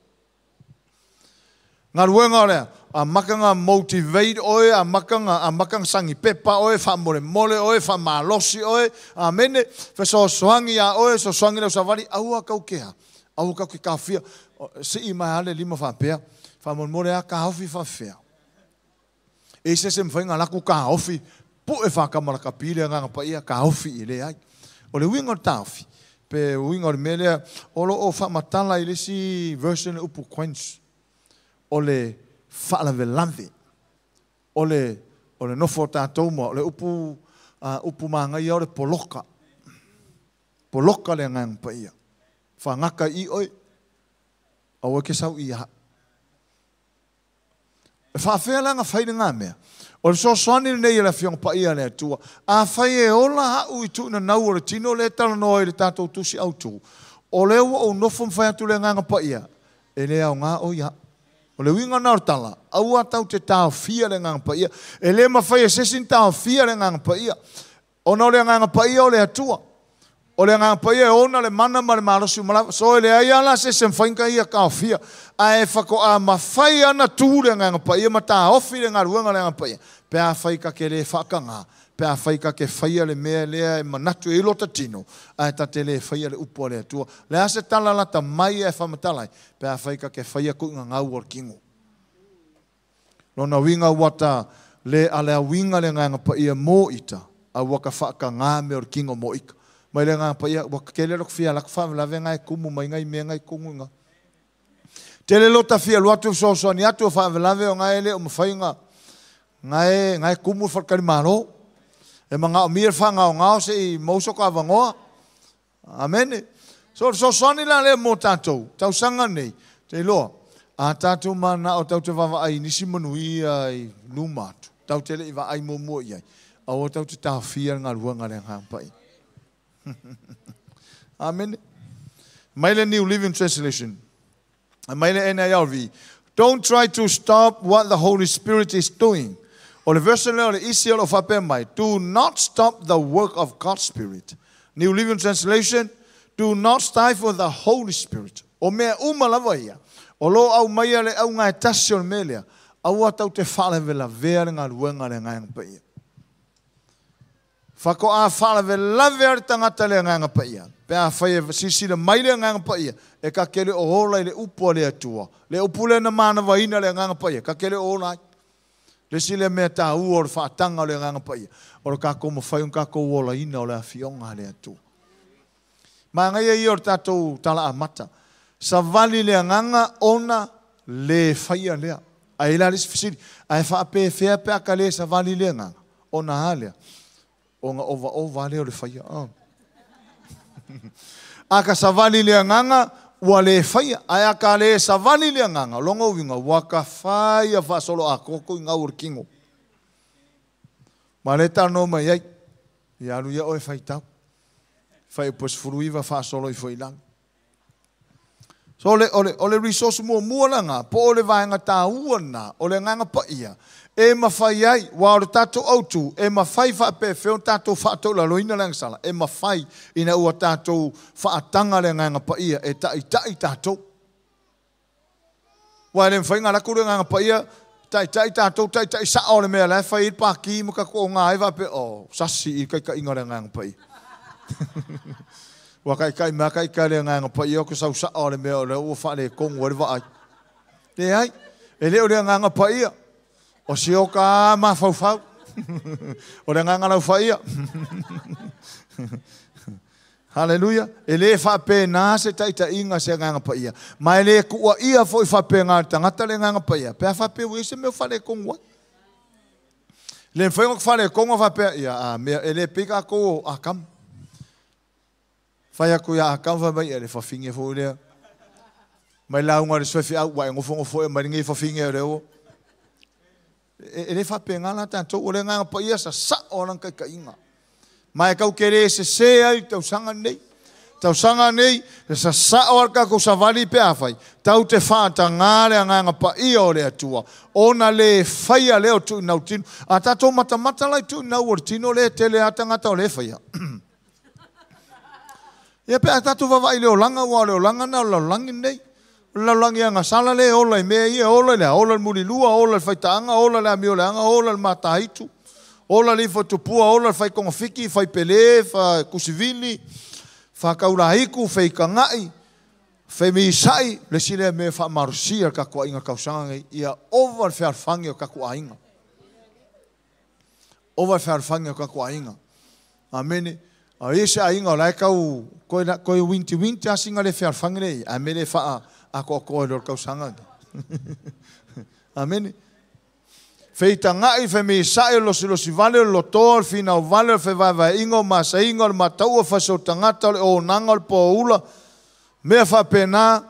Galuega o le amata ona motivate oe, amata ona, amata ona sagi pepa oe, faamolemole oe, faamalosi oe, amene, fesoasoani ia oe, fesoasoani i lau savali, aua tou te a, aua tou te taofia. Sii mai lava le lima faapea, faamolemole a taofi faafefea. E i se isi e mafai ona alu atu taofi, pue faatamalakapi le Agaga Paia, taofi, e leai. O le uiga o le taofi, pe uiga o le mea lea, o lo o faamatala i le isi version le upu quench, o le faalavelave, o le nofo o tatou ma, o le upu, upu magaia o le poloka. Poloka le agaga paia. Whangaka i oi, aua ke sau i aha. E whaawhea langa whaile ngā mea. O le sosoani nei e le afioga paia le Atua. A whai e ola hau i tuuna nau o le tino le talanoa i le tātou tusi autu. O le ua o nofo mwhai atu le nganga paia. E le au ngā o ia. O le winga nā o tala. Aua tau te tāwhia le nganga paia. E le mawhai e sesin tāwhia le nganga paia. O nā o le nganga paia o le Atua. O le nganga paia e ona le mana ma le malosi malawa. So e le ai ala se se mwhainga ia kāwhia. A e whako a mawhai ana tū le nganga paia ma tā ofi le ngaruanga le nganga paia. Pe a whai ka ke le whakanga. Pe a whai ka ke whaia le mea lea e manatu e lota tino. A e tate le whaia le upo le atua. Le ase tala lata mai e whamatalai. Pe a whai ka ke whaia ku ngā ngau o kingo. Lona winga wata le ale a winga le nganga paia mō ita. A waka whaka ngā mea o kingo mō ika. Mai le ngā paia, waka kele lok fia lak whawelawe ngai kumu mai ngai mea ngai kungu ngā. Tele lota fia luatu sosoani atu whawelawe o ngai ele o mawhai ngā. Ngai kumu whakari maro. E manga o mia whanga o ngao se i mausoko awangoa. Amene. So sosoani la le mō tātou. Tausanga nei. Te loa. A tātou mana o tau te wawa ai nisi manu ia i numa atu. Tau te le i wa ai mō mō iai. Au o tau te tāwhia ngā ruanga le ngā pai. Amen. Mai le New Living Translation. Mai le NIRV. Don't try to stop what the Holy Spirit is doing. O le version leo le isi o lo whape mai. Do not stop the work of God's Spirit. New Living Translation. Do not stifle the Holy Spirit. O mea uma lava ia. O lo au mai le au ngai tasi o le melea. Aua tau te whalewela vea le ngā ruenga le ngai paia. Whako a whalewela vea le tangata le ngai paia. Pe a whai e sisi le mai le ngai paia. E ka kele o hola i le upu le atua. Le upu le na mana waina le ngai paia. Ka kele o hola ai. Le si le mea tā ua o le whaatanga o le nganga paia. O le kako mawhai un kako ola ina o le awhionga le atua. Ma ngai ia o le tātou tala amata. Savali le nganga ona le whaia lea. A ila le sifisiri. A e whaape whea pe aka le savali le nganga. Ona ha lea. O nga ova ova lea o le whaia. Aka savali le nganga ua le whaia. A aka le savali le nganga. Longo winga waka whaia whasolo a koko i ngau kingo. Ma le tano mai ai. Ia alu ia oe whaitau. Whai pos furuiwa whasolo i whailanga. So o le resource mua mua la ngā, po o le vaenga tā ua nā, o le nganga paia. E mawhai ai, wā o le tātou autu, e mawhai whaapē whio tātou whaatou la loina le angsala, e mawhai ina ua tātou whaatanga le nganga paia, e tai tai tātou. Wā le mwhai ngā laku le nganga paia, tai tai tātou, tai tai sa o le mea le whai i pāki muka ko ngā ai whaapē, o, sasi i kai kai inga le nganga paia. Wa kai kai mea kai kai le nganga paia o ko sau sa o le mea o le ua whaale kongu o le vaai. Le ai, e leo le nganga paia. O si o ka mawhauwhau. O le nganga lau whaia. Hallelujah. E le whape nā se taita inga se nganga paia. Ma e le kua ia fo i whape ngā tangata le nganga paia. Pea whape ue se mea whale kongu ai. Le mwhainga whale kongu whape ia a mea e le pika ko a kam. Whai aku ia a kam wha mai e le whawhinge fo lea. Mai launga le swefi au wa e ngofongo fo e mai ngi whawhinge o leo. E le whape ngā la tātou o le nganga paia sa sa o lang kai kainga. Mai kau kere se se ai tausanga nei. Tausanga nei, sa sa o al kako savali pe awhai. Tau te whaata ngā le nganga paia o le atua. Ona le whaia leo tu nau tino. A tātou matamata lai tu nau o le tino le tele atangata o le whaia. Ia pe a tātou wawai le olanga ua o le olanga na o laulangi nei. Laulangi anga sala le ola i mea ia, ola le ola le mulilua, ola le whaitaanga, ola le amioleanga, ola le mataitu. Ola le ifotupua, ola le whaikongafiki, whaipele, whakusivili, whakaulahiku, whaikangai, whaimiisai, le sile me whaamarusia ka kuainga kausanga ngai, ia ova le whealwhangi o ka kuainga. Ova le whealwhangi o ka kuainga. Amene. A i se aiga o la e kau koe winti winti asinga le fealfangi le a mele fa a ko ko le kausaga. Amen. Feitagai femisa'i o losilosi vale o le lotoa o le finau vale o le fevaevaeaiga o masaiga o le mataua o fasiotagata o le onaga o le poaula mea faapena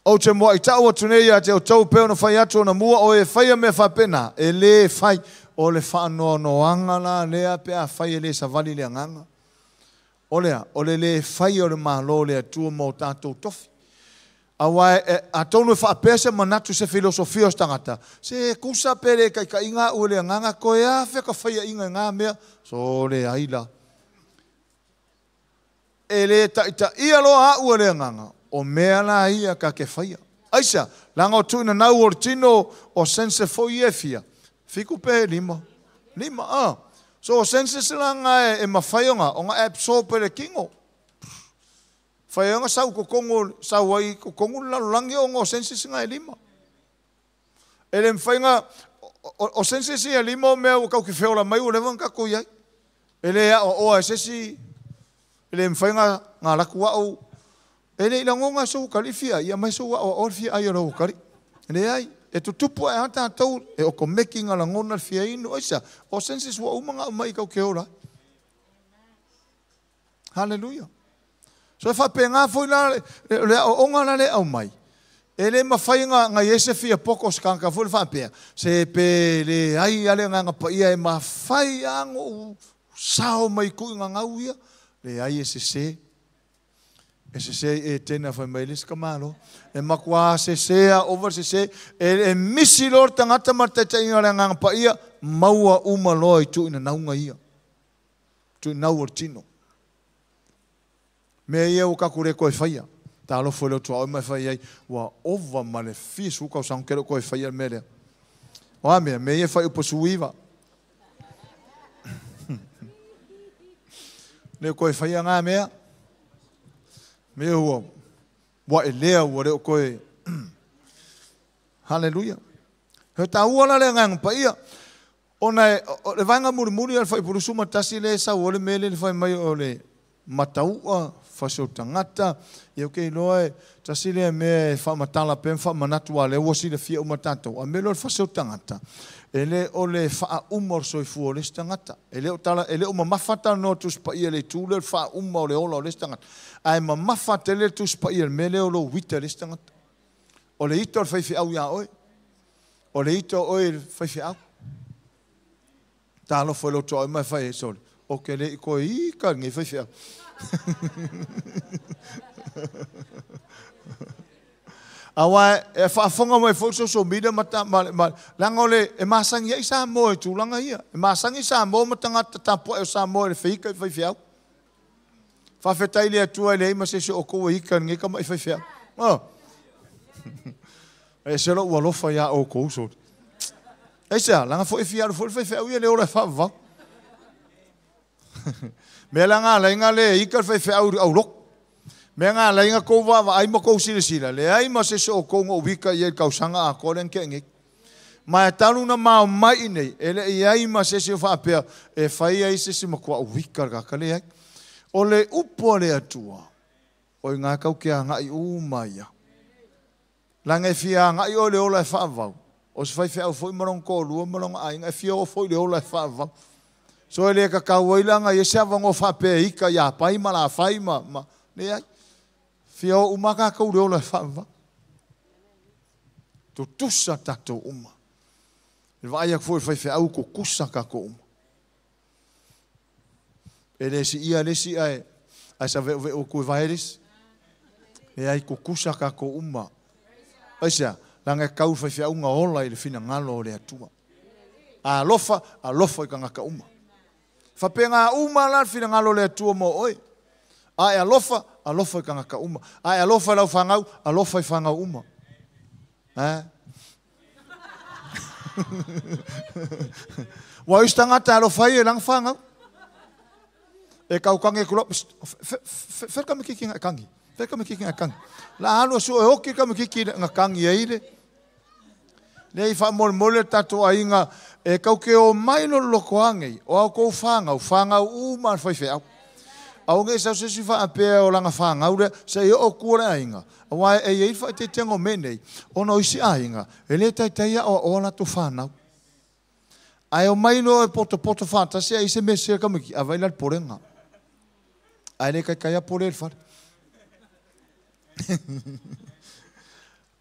ou te muaʻitau atu nei ia te outou pei ona fai atu ona mua o e faia mea faapena e lē fai o le faanoanoaga la lea pe afai e lē savali le agaga o lea o le lē fai o le Mālō le Atua ma o tatou tofi. Aua atonu e faapea se manatu se filosofia o se tagata, se kusa pe le taitaiga a'u e le agaga toe afe ka faiaʻiga i gā mea, so leai la. E lē taʻitaʻia loa a'u e le agaga, o mea la ia ka ke faia. Aisea, leaga o tuuinanau o le tino o sense foi ia e fia, fitu pe lima, lima a. So o senses la ga e mafai ona absorb e le tino. Fai ai ona sau i totonu, sau ai i totonu le lalolagi ona o senses na e lima. E le mafai ona, o senses ia e lima o mea ua tatou te feola mai ua leva ona tatou i ai. E le aoaoa e se isi, e le mafai ona alu atu au, e le i lagona e sou atalii le fia ai, aumai sou aoaoa le fia ai o lau atalii. Leai, e tutupu ae lava tatou, e otomeki ona lagona le fia inu. Aisea? O senses ua uma ona aumai tatou te ola ai. Haleluia. So e faapena foi la le aoaoga la le aumai. E le mafai ona i ai se fia poto o se tagata foi le faapea, se pe leai lava le Agaga Paia e mafai lava ona ou sao mai i tuuina ia. Leai e sese. E sese i Etena fai mai le isi tamāloa. E matua sese a ova le sese. E misi loa le tagata ma le taitaiga o le Agaga Paia, maua uma loa i tuuinanauga ia. Tuuinau o le tino. Mea ia ua tatou le toe faia. Talofa i lou tuaoi ma e fai ai, ua ova ma le fia sefulu tausaga ou te le o toe faia le mea lea. O a mea? Mea ia e fai upu suiva. Le o toe faia ngā mea. Mea ua ua elea ua le o toe. Haleluia. He taua la le Agaga Paia. Ona o le vaega mulimuli o le Fuaiupu 21 lea e sau ai le mea lea le fai mai o le matau'a fasiotagata. Ia ou te iloa e tasi lea mea e faamatala pea ma faamanatu aua o lea ua silafia uma tatou. A mea lea o le fasiotagata, e le o le faauma o le soifua o le isi tagata. E le o tala, e le o mamafa talanoa Tusi Paia i le itu lea o le faauma o le ola o le isi tagata, ae mamafa tele le Tusi Paia i le mea lea o lou ita i le isi tagata. O le ita o le faifeau iā oe. O le ita o oe i le faifeau. Talofa i lou tuaoi ma e fai ai, Sole, ou te le i toe ita i lenei faifeau. Aua e faafofoga mai foi le social media ma, ma, ma, leaga o le, e masani ai Samoa i tulaga ia. E masani Samoa ma tagata tapuai o Samoa i le feita i faifeau. Faafetai i le Atua e leai ma se isi o outou e ita i lenei tama'i faifeau. Oh. E ese lou alofa iā outou, sole. Aisea, leaga foi e fia alu foi le faifeau ia i le ola e faavavau. Mea la nga alai nga le ika le faifeau i le aulotu. Mea nga alai nga tou vaavaai ma tou silasila, leai ma se isi o outou na ou ika i ai i le tausaga atoa lea na tea nei. Ma e talu na mao mai i nei, e le i ai ma se isi o faapea e fai ai se isi matua uika le tagata, leai. O le upu a le Atua, o i nga tau ke agaʻi uma ia. Leaga e fia agaʻi oe i le ola e faavavau, o se faifeau foi ma lona toalua ma lona aiga e fia oo foi i le ola e faavavau. So e le tatau ai la ona i ai se avanoa faapea e ika ia Pai ma Lafai ma, ma, leai. Fia oo uma lava tatou i le ola e faavavau. Tutusa tatou uma. I le vaai atu foi i le faifeau, tutusa tatou uma. E le siia le isi ae, ae save'uve'u atu e vae le isi. Leai, tutusa tatou uma. Aisea? Leaga e tau i faifeau ona ola i le finagalo o le Atua. A alofa, alofa i tagata uma. Faapena uma la le finagalo o le Atua mo oe. A e alofa, alofa i tagata uma. A e alofa i lau fanau, alofa i fanau uma. Eh? Ua o isi tagata e alofa ai e lana fanau. E kau kagi atu loa, fea le kamakiki na e kagi? Fea le kamakiki na e kagi? La alu a sue oki le kamakiki na kagi ai le. Lea i faamolemole le tatou aiga e kau ke o mai lo loko angei, o au kou fanau, fanau uma a le faifeau. Aua nei sau se isi faapea o lana fanau lea, seia oo atu le aiga. Aua e i ai le faaeteetega o mea nei, ona o isi aiga, e le taitai aoaoa latou fanau. Ae omai loa e potopoto faatasi ai se mea sese a le tamaitiiti, a vaai la i le polega. Ae le taitai lava pole i le fale.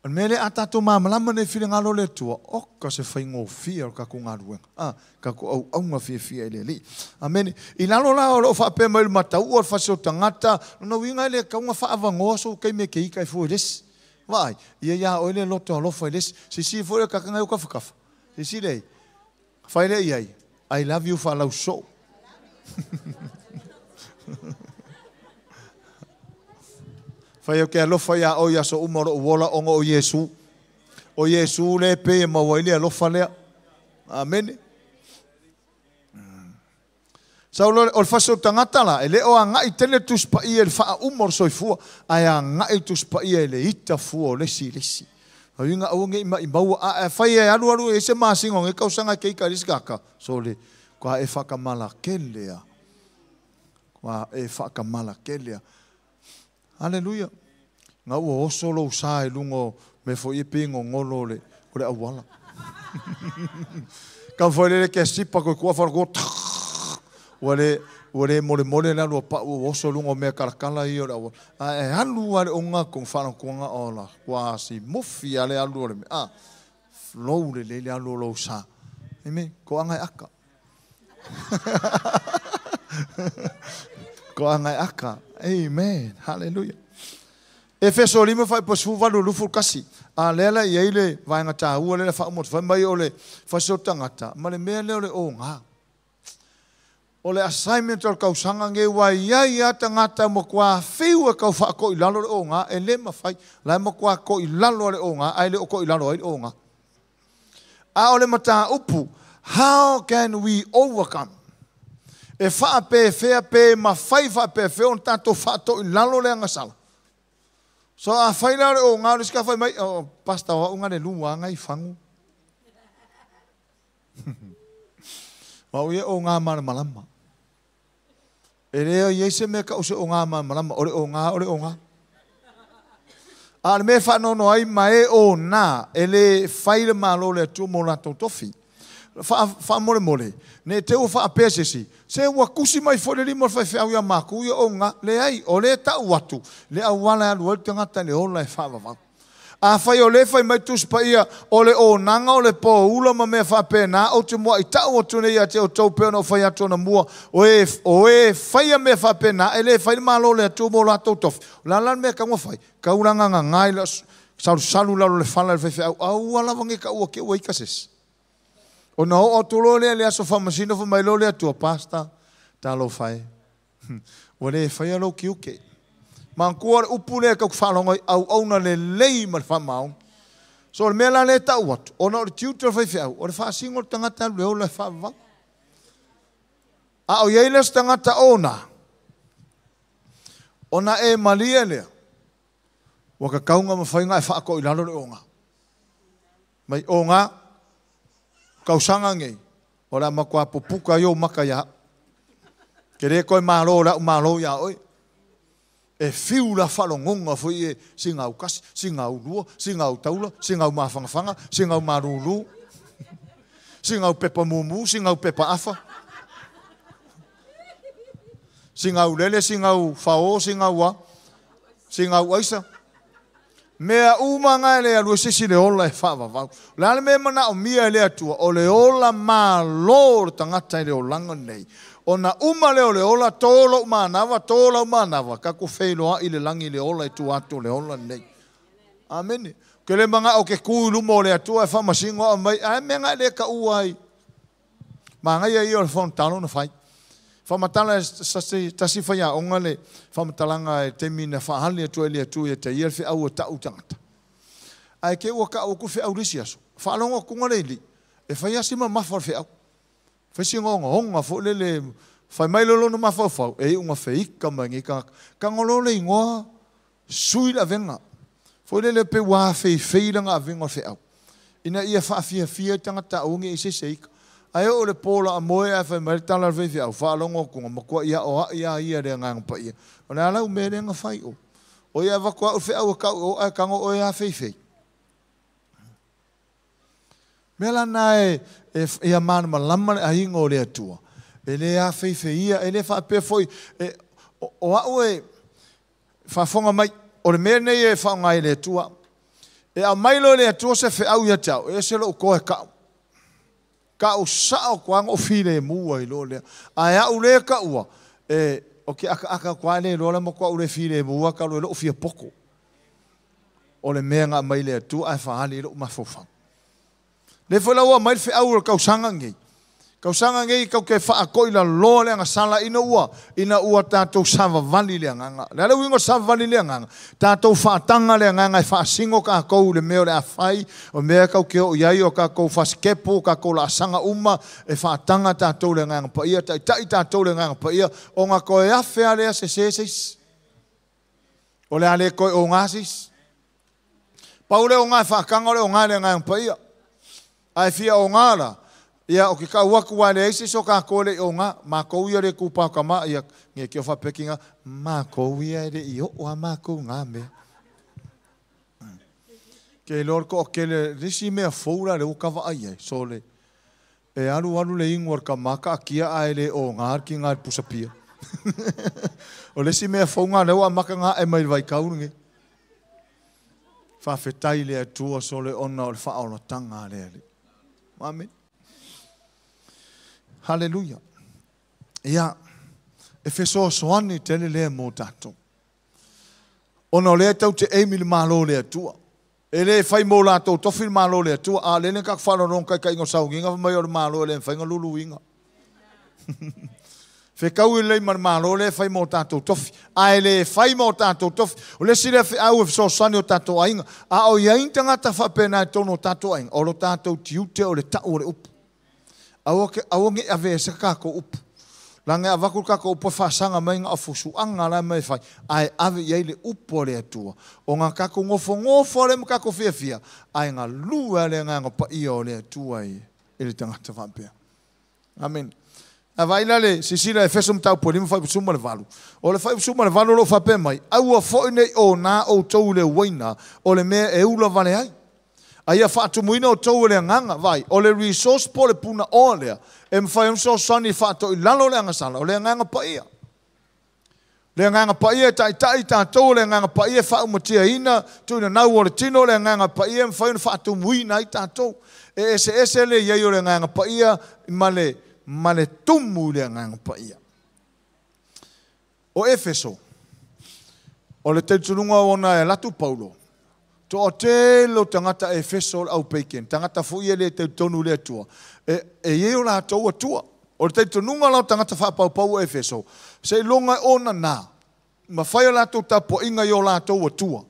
O le mea lea, a tatou malamalama nei i finagalo o le Atua, oka se faigofie o le tatou galuega, a, tatou auauna fiafia i le Alii. Amene. I lalo la o lo o faapea mai le mataua o le fasi o tagata, lona uiga e le tatau ona faaavanoa sou taimi e te ita ai fua i le isi. Vaai, ia ia oe le loto alofa i le isi. Silasila foi le tagata na i ou tafatafa. Silasila i ai. Fai lea i ai, I love you faalausoo. Fai ou te alofa iā oe i aso uma o lo'u ola ona o Iesu. O Iesu lea e pei e maua ai le alofa lea. Amene. Sau loa, o le fasi o le tagata la, e le o agai tele le Tusi Paia i le faauma o le soifua, ae agai le Tusi Paia i le ita fua o le isi i le isi. Uiga aua ne i maimau, a fai e alu alu e i ai se masina o nei tausaga e te ita i le isi tagata, sole, ua e faatamala tele lava. Ua e faatamala tele lava. Aleluia! Na ua oso lou sa i luga o mea foi ia pei gogolo o le, o le auala. Kau foi lele ke sipa koe kua whara kua ua le, ua le molemole le alu a pau ua oso luga o mea kalakala ia o le auala. A e alu a le onga kong whalankuanga o la kua si mufi a le alu o le mea. A, lou le le alu o lou sa. Amen. Ko anga e aka. Ko anga e aka. Amen. Hallelujah. Efeso 5 fuaiupu 18 21. A lea la e i ai le vaega taua lea e faauma atu, fai mai o le fasi o le tagata ma le mea lea o le oga. O le assignment o le tausaga lenei ua i ai lava tagata ua matua fiu e tau faatoilalo le oga, e le mafai. O la e matua toilalo lava le oga ae le o toilalo ai le oga. A o le mataupu, how can we overcome? E faapefea pe mafai faapefea ona tatou faatoilalo le agasala? So afai la o le oga o le isi ka fai mai, oh, pastor o au na le lua ngai fagu. O au ia oga malamalama. E le i ai se mea tau se oga malamalama, o le oga o le oga. A o le mea e faanoanoa ai ma e ona e le fai le Malo o le Atua mo latou tofi. Faamolemole, ne i te i ua faapea se isi, se ua tusi mai foi le lima o le faifeau ia matou ia oga. Leai, o lea e tau atu le auala e alu ai le tagata i le ola e faavavau. Afai o lea e fai mai Tusi Paia, o le onaga o le poula ma mea faapena, ou te mua'i ta'u atu nei ia te outou pei ona ou fai atu anamua, o e, o e faia mea faapena, e le fai le Malo o le Atua mo latou tofi. O le a la le mea e tatau ona fai? Tau la gagaga i le salusalu i lalo o le fala i le faifeau, aua lava nei ta'u ake ua ita se isi. Ona oo atu loa lea i le aso faamasino fai mai loa le Atua, Pastor, talofa e. Ua le faia lou tiute. Manatua le upu lea tatou te faalogo ai, auauna lelei ma le faamaoni. So o le mea la lea e tau atu, ona o le tiute o le faifeau, o le faasino o le tagata alu e ola e faavavau. A o i ai le isi tagata ona, ona e malie lea, ua tatau ona mafai ona e faatoa i lalo le oga. Mai oga, tausaga nei, o le a matua pupuka ai ou maka ia au. Ke le toe malo o le au malo ia oe. E fiu la faalogoga foi e sina au kasi, sina au lua, sina au taula, sina au mafanafana, sina au malulu, sina au pepa mumu, sina au pepa afa, sina au lele, sina au fao, sina au a, sina au aisa. Mea uma na e le alu e se isi le ola e faavavau. O le a le mea e manaomia e le Atua? O le ola malo o le tagata i le olaga lenei. Ona uma lea o le ola, to lou manava, to lau manava, tatou feiloai i le lagi i le ola i tua atu o le ola lenei. Amene. Ou te le manao ou te tu i luma o le Atua e faamasino au mai, ae mea na e le taua ai. Manaia ia o le fonotaga na fai. Faamatala e tasi faiaoga le faamatalaga i le taimi na faaali atu ai le Atua ia te ia le feau e ta'u tagata. Ae te i ua ta'u atu le feau i le isi aso, faalogo atuga le alii, e fai lava si mamafa o le feau. Fai si ogaoga foi lele, fai mai le lona mafaufau, e iu ina feika mai nei tagata. Tago loa le igoa, sui le avega. Foi lele pe ua afeifei lana avega o le feau, ina ia faafiafia ai tagata aua ne i seseika. Ae oo i le po o le a moe ae fai mai le tala a le faifeau, faalogo atu na matuai aoai lava ia i le Agaga Paia. O le a lau mea lea na fai o? O ia avatu au le feau e tau i o ae tago oe e afeifei. Mea la na e, e, ia malamalama le aiga o le Atua. E le afeifeia, e le faapea foi, e, o, o au e faafofoga mai, o le mea lenei e faaaoga e le Atua. E aumai loa e le Atua se feau ia te au, e ese lou toa e tau. Tau sao atu lava na ou filemu ai loa lea. Ae au lea taua, e, ou te akaaka atu lava e le iloa la matua ou le filemu lava talu ai lou fia poto. O le mea na aumai e le Atua ae faaali ai lou mafaufau. Lea foi la ua aumai le feau o le tausaga lenei. Tausaga nei tatou te faatoilaloa le agasala ina ua ina ua tatou savavali i le agaga. O le a le uiga o le savavali i le agaga? Tatou faataga le agaga e faasino tatou i le mea o le a fai, o mea tatou te oo i ai, o tatou fasitepu, o tatou laasaga uma, e faataga tatou i le Agaga Paia, taitai tatou i le Agaga Paia, ona toe afe lava lea sese se isi. O le a le toe oga se isi. Pau le oga e faataga o le oga i le Agaga Paia. A e fia oga la, ia ou te tau atu aua e leai se isi o tatou e le i oga. Matou ia le itupa o tama, ia, ne i te i o faapea ki na, matou ia e le i oo lava matou i na mea. Ke iloa le toatele, le isi mea fou la lea ua ta vaai ai, sole, e alu alu le inu a le tama taatia ae le oga le tiga i le pusa pia. O le isi mea fou na lea ua amata ona ae mai i le vaitau lenei. Faafetai i le Atua sole ona o le faaolataga a le Alii. Amene. Haleluia. Ia, e fesoasoani tele lea mo tatou. Ona o lea tou te aim i le Malo o le Atua. E le fai mo latou tofi le Malo o le Atua, a o lea na tatou faalogologo taitaiga o sauniga fai mai o le Malo e le mafai ona luluina. Fetaui lelei ma le Malo lea e fai mo tatou tofi, ae le fai mo tatou tofi. O le isi lea feau e fesoasoani i o tatou aiga. A o i ai ni tagata faapena i totonu o tatou aiga, o lo tatou tiute o le tau o le upu. Aua ke, aua ne i avea se tatou upu. Leaga e avatu le tatou upu e faasaga mai na o fusuaga la e mea e fai, ae ave i ai le upu a le Atua. Ona tatou nofonofo lea ma tatou fiafia, ae galue lava le Agaga Paia o le Atua i le tagata faapea. Amene. A vaai la le silasila Efeso mataupu e 5 fuaiupu 18. O le fuaiupu 18 o lo o faapea mai, Aua foi ne i ona outou i le uaina o le mea e ula vale ai, a ia faatumuina outou e le Agaga. Vaai, o le resource po o le punaoa lea e mafai ona fesoasoani e faatoilalo le agasala, o le Agaga Paia. Le Agaga Paia e taitai i tatou, o le Agaga Paia e faaumatiaina tuinanau o le tino, o le Agaga Paia e mafai ona faatumuina ai tatou. E eseese le i ai o le Agaga Paia ma le, ma le tumu i le Agaga Paia. O Efeso, o le talitonuga ona e alu atu Paulo, toatele o tagata Efeso o le au pagan, tagata foi ia e le talitonu i le Atua, e, e i ai o latou Atua. O le talitonuga la o tagata faapaupau o Efeso, seiloga e onana ma fai a latou tapuaiga i o latou atua,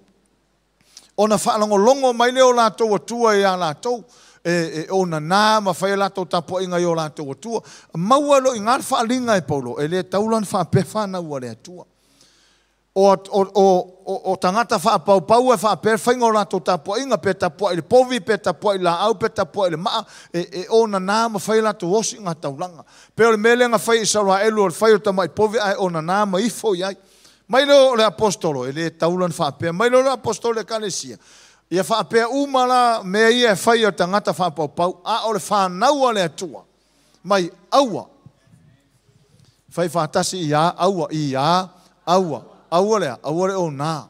ona faalogologo mai lea o latou atua ia latou, e, e onana ma fai a latou tapuaiga i o latou atua. Maua loa i ina le faaaliga e Paulo, e le tatau la ona faapea fanau a le Atua. O, o, o, o tagata faapaupau e faapea le faiga o latou tapuaiga, pe tapuai i le povi, pe tapuai i laau, pe tapuai i le maa, e, e onana ma fai a latou osiga taulaga. Pei o le mea lea na fai e Isaraelu o le fai o le tamai povi ae onana ma ifo i ai. Mai lea o le aposetolo, e le tatau la ona faapea mai lea o le aposetolo i le Ekalesia, ia faapea uma la mea ia e fai e le tagata faapaupau, a o le fanau a le Atua, mai aua. Fai faatasi i a aua, i a aua. Aua le a? Aua le ona.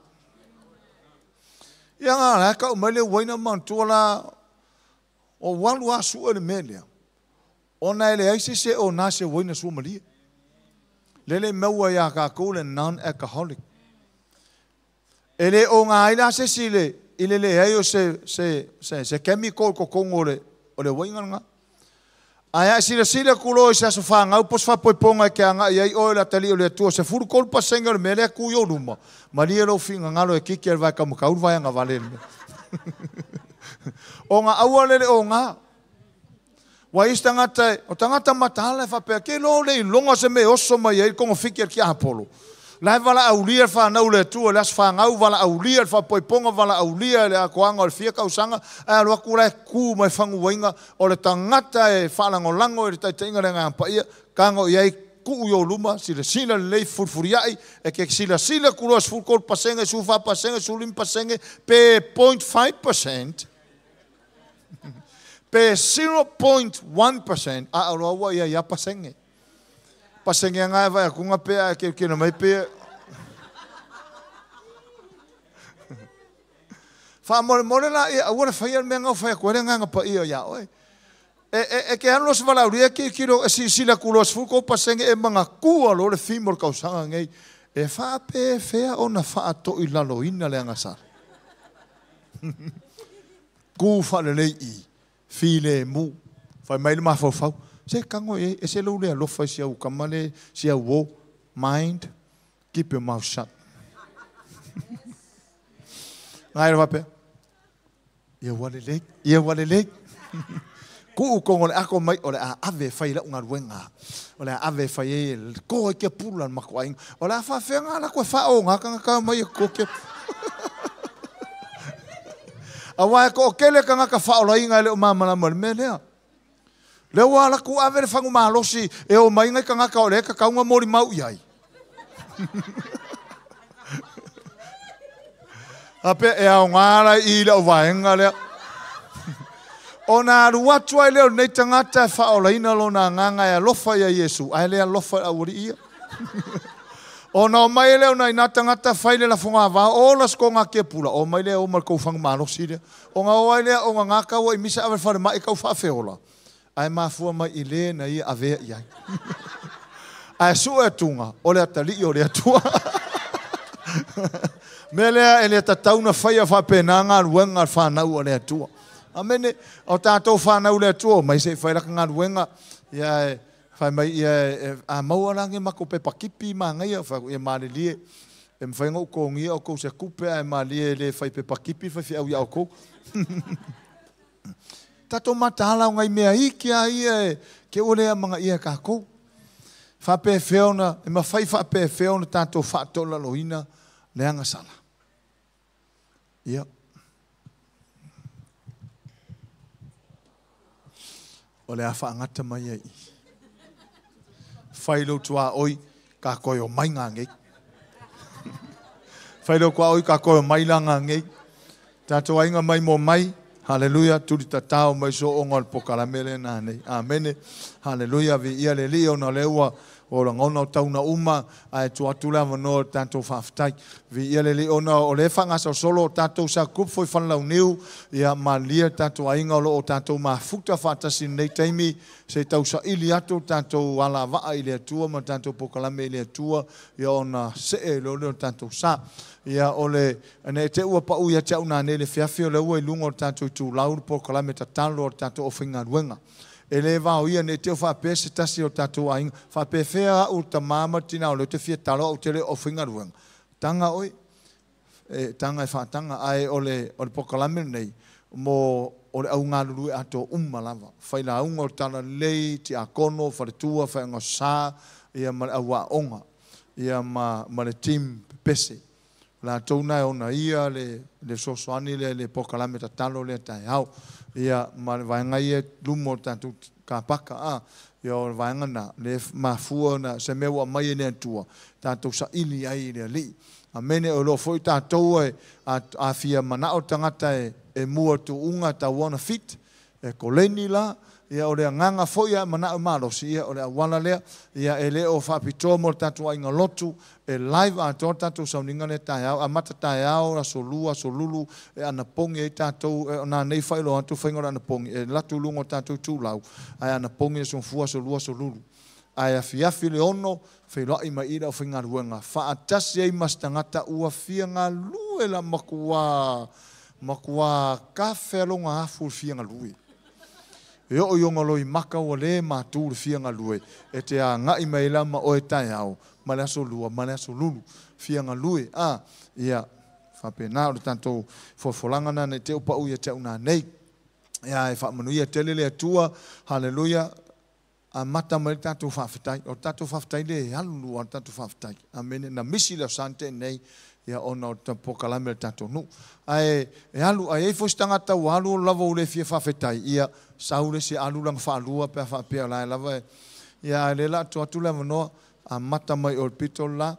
Ia nga la tau mai le uaina manatua la o alu a sue le mea lea. Ona e leai se isi e ona se uaina suamalie. Lele maua ia tatou le non-alcoholic. E le ona ai la se isi i le leai o se, se, se, se chemical i totonu o le, o le uaina lena. Ae a e silasila atu loa i se aso fanau po o se faapoipoga e te agai ai oe o le atalii o le Atua, 13% o le mea lea e tu i ou luma, malie lou finagalo e kiki e le vae taumatau le vaeaga vale i le mea. Ona aua le le oga. Ua i ai isi tagata, o tagata mataala e faapea, ke loa le iloga o se mea e oso mai ai le togafiti a le tiapolo. La e valaaulia le fanau i le Atua i le aso fanau, valaaulia i le faapoipoga, valaaulia i le atoaga o le fia tausaga, ae alu atu la e tu mai faguaina o le tagata e faalagolago i le taitaiga o le Agaga Paia, tago i ai tuu i ou luma, silasila lelei, fefulifuliai, e te silasila atu loa 13%, 14%, 15% pe 0.5%, pe 0.1%, a o loa ua ia ia pasene. Pasene nga e vai atunga pe a ke ke mai pe. Fa mole mole la ia aua le faia le mea ngau fai atu le nganga pa ia ia oe. E ke alu se valauria ke kilo e silasila atu loa 13% e manatua lo le fimo o le tausaga nei. E faapefea ona faatoilaloina le agasala. Ku faalelei i file mu. Fai mai le mafaufau. Se kango e e se lou le alofa i si au kama le si au o. Mind, keep your mouth shut. Ngai le faapea. Ia ua lelei, ia ua lelei. Kuu kongo le ako mai o le a ave fai lau galuega. O le a ave fai e ko e ke pula le makuainga. O le a faafeaga la koe wha o ngā kanga mai e ko ke. Aua e ko o kele kanga ka whaolainga e le o mamalama le mea lea. Le ua la ku ave le whangu malosi e o mai ngai kanga ka o le ka kaunga mori mau iai. Ape e au ngāra i le o vaenga lea. O nā ruatu ai leo nei tangata e whaolaina lo nā nganga e alofa ia Iesu. Ai le alofa e awari ia. O nā mai leo nā ina tangata whai le lafonga vā o la sko ngā kia pula. O mai leo o mar kau whangu malosi lea. O ngā oai lea o ngā ngā kaua i misa awe whare mai kau whaafeola. Ai mafua mai i le na ia avea i ai. Ai sua e tunga, o le atali o le atua. Me lea e le tatauna whaia whapena ngā ruenga whanau o le atua. Amene, o tātou whanau le atua, mai se whai laka ngā ruenga, ia e, whai mai ia e, a maua lange mako pe pakipi mā ngaia, whai ia marelie, e mwhai ngau kongia o kou se kupe a e malie le whai pe pakipi, whai whiau ia o kou. Tātou mataala o ngai mea iki a ia e, ke ole a manga ia kākou. Whapē whiona, e mawhai whapē whiona tātou whaatola lohina le agasala. Ia. O le a whaangata mai ai. Whai lo tua oi, ka koe o mai ngā ngei. Whai lo kua oi, ka koe o mai la ngā ngei. Tātou ainga mai mō mai. Hallelujah, turi tatao mai so onga o le pokalamele nā nei. Amene. Hallelujah, vi ia le li o na le ua o la ngona o tauna uma ae tu atu le avanoa o tātou faafetai. Vi ia le li ona o le whangasa solo o tātou sa group foi whanau niu ia malia tātou ainga o lo o tātou mafuta whaatasi nei taimi se tau sa ili atu tātou ala waa i le atua ma tātou pokalame i le atua ia ona se e lo le o tātou sa. Ia o le ane te ua pau ia te au nā nei le fiafi o le ua i lunga o tātou i tū lau le pokalame tatalo o tātou o whaingaruenga. E le vao ia nei te o whaapea se tasi o tātou ainga. Whaapea whea au ta māma tina o le te fia talo au te le o whaingaruenga. Tanga oi, e, tanga e whaatanga ai o le pokalame nei mo o le au ngalulu e ato umma lava. Whai la unga o tala lei, ti akono, wharetua, whainga sa, ia ma le au aonga, ia ma le team pese. La tōna e ona ia le sosoani le pokalame tatalo le tai hau. Ia ma le vaenga ia lumo tātou ka paka a. Ia o le vaenga nā le mafua na se mea ua mai e ne atua. Tātou sa ili ai le ali. A mene o lo foi tātou e a fia manao tangata e mua tu unga tau ona fit. E koleni la. Ia o le anganga foi a manao malosi ia o le awala lea. Ia e le o whapitoa mo tātou ainga lotu. E live a tō tātou sauninga le tai au. A mata tai au, a solua, solulu, e anapongi e tātou, e nā nei whailo atu whainga o anapongi. E latu lungo tātou tūlau. Ai anapongi e sonfua, solua, solulu. Ai a fiafi le ono, whailoai mai ira o whaingaruenga. Whaatasi ei mas tangata ua fia ngā lue la makua, makua ka whealonga afu fia ngā lue. E o ionga loi maka o le mātū le fia ngā lue. E te a ngai mai la ma oe tai au. Ma le aso lua, ma le aso lulu. Fia ngā lue. A, ia, whapena o le tātou fofolanga nā nei te upa ui e te au nā nei. Ia, e whaamanuia tele le atua. Hallelujah. Amata mai le tatou faafetai. O le tatou faafetai lea e alu lava le tatou faafetai. Amene. Na misi le Aso Sa na tea nei, ia ona o le polokalame a le tatou nuu. Ae e alu, a i ai foi se tagata ua alu alu lava ua le fia faafetai, ia sau le isi e alu lana faalua pe a faapea o la e lava e, ia ae o lea o le a tuu atu le avanoa, amata mai i o i le pito le la.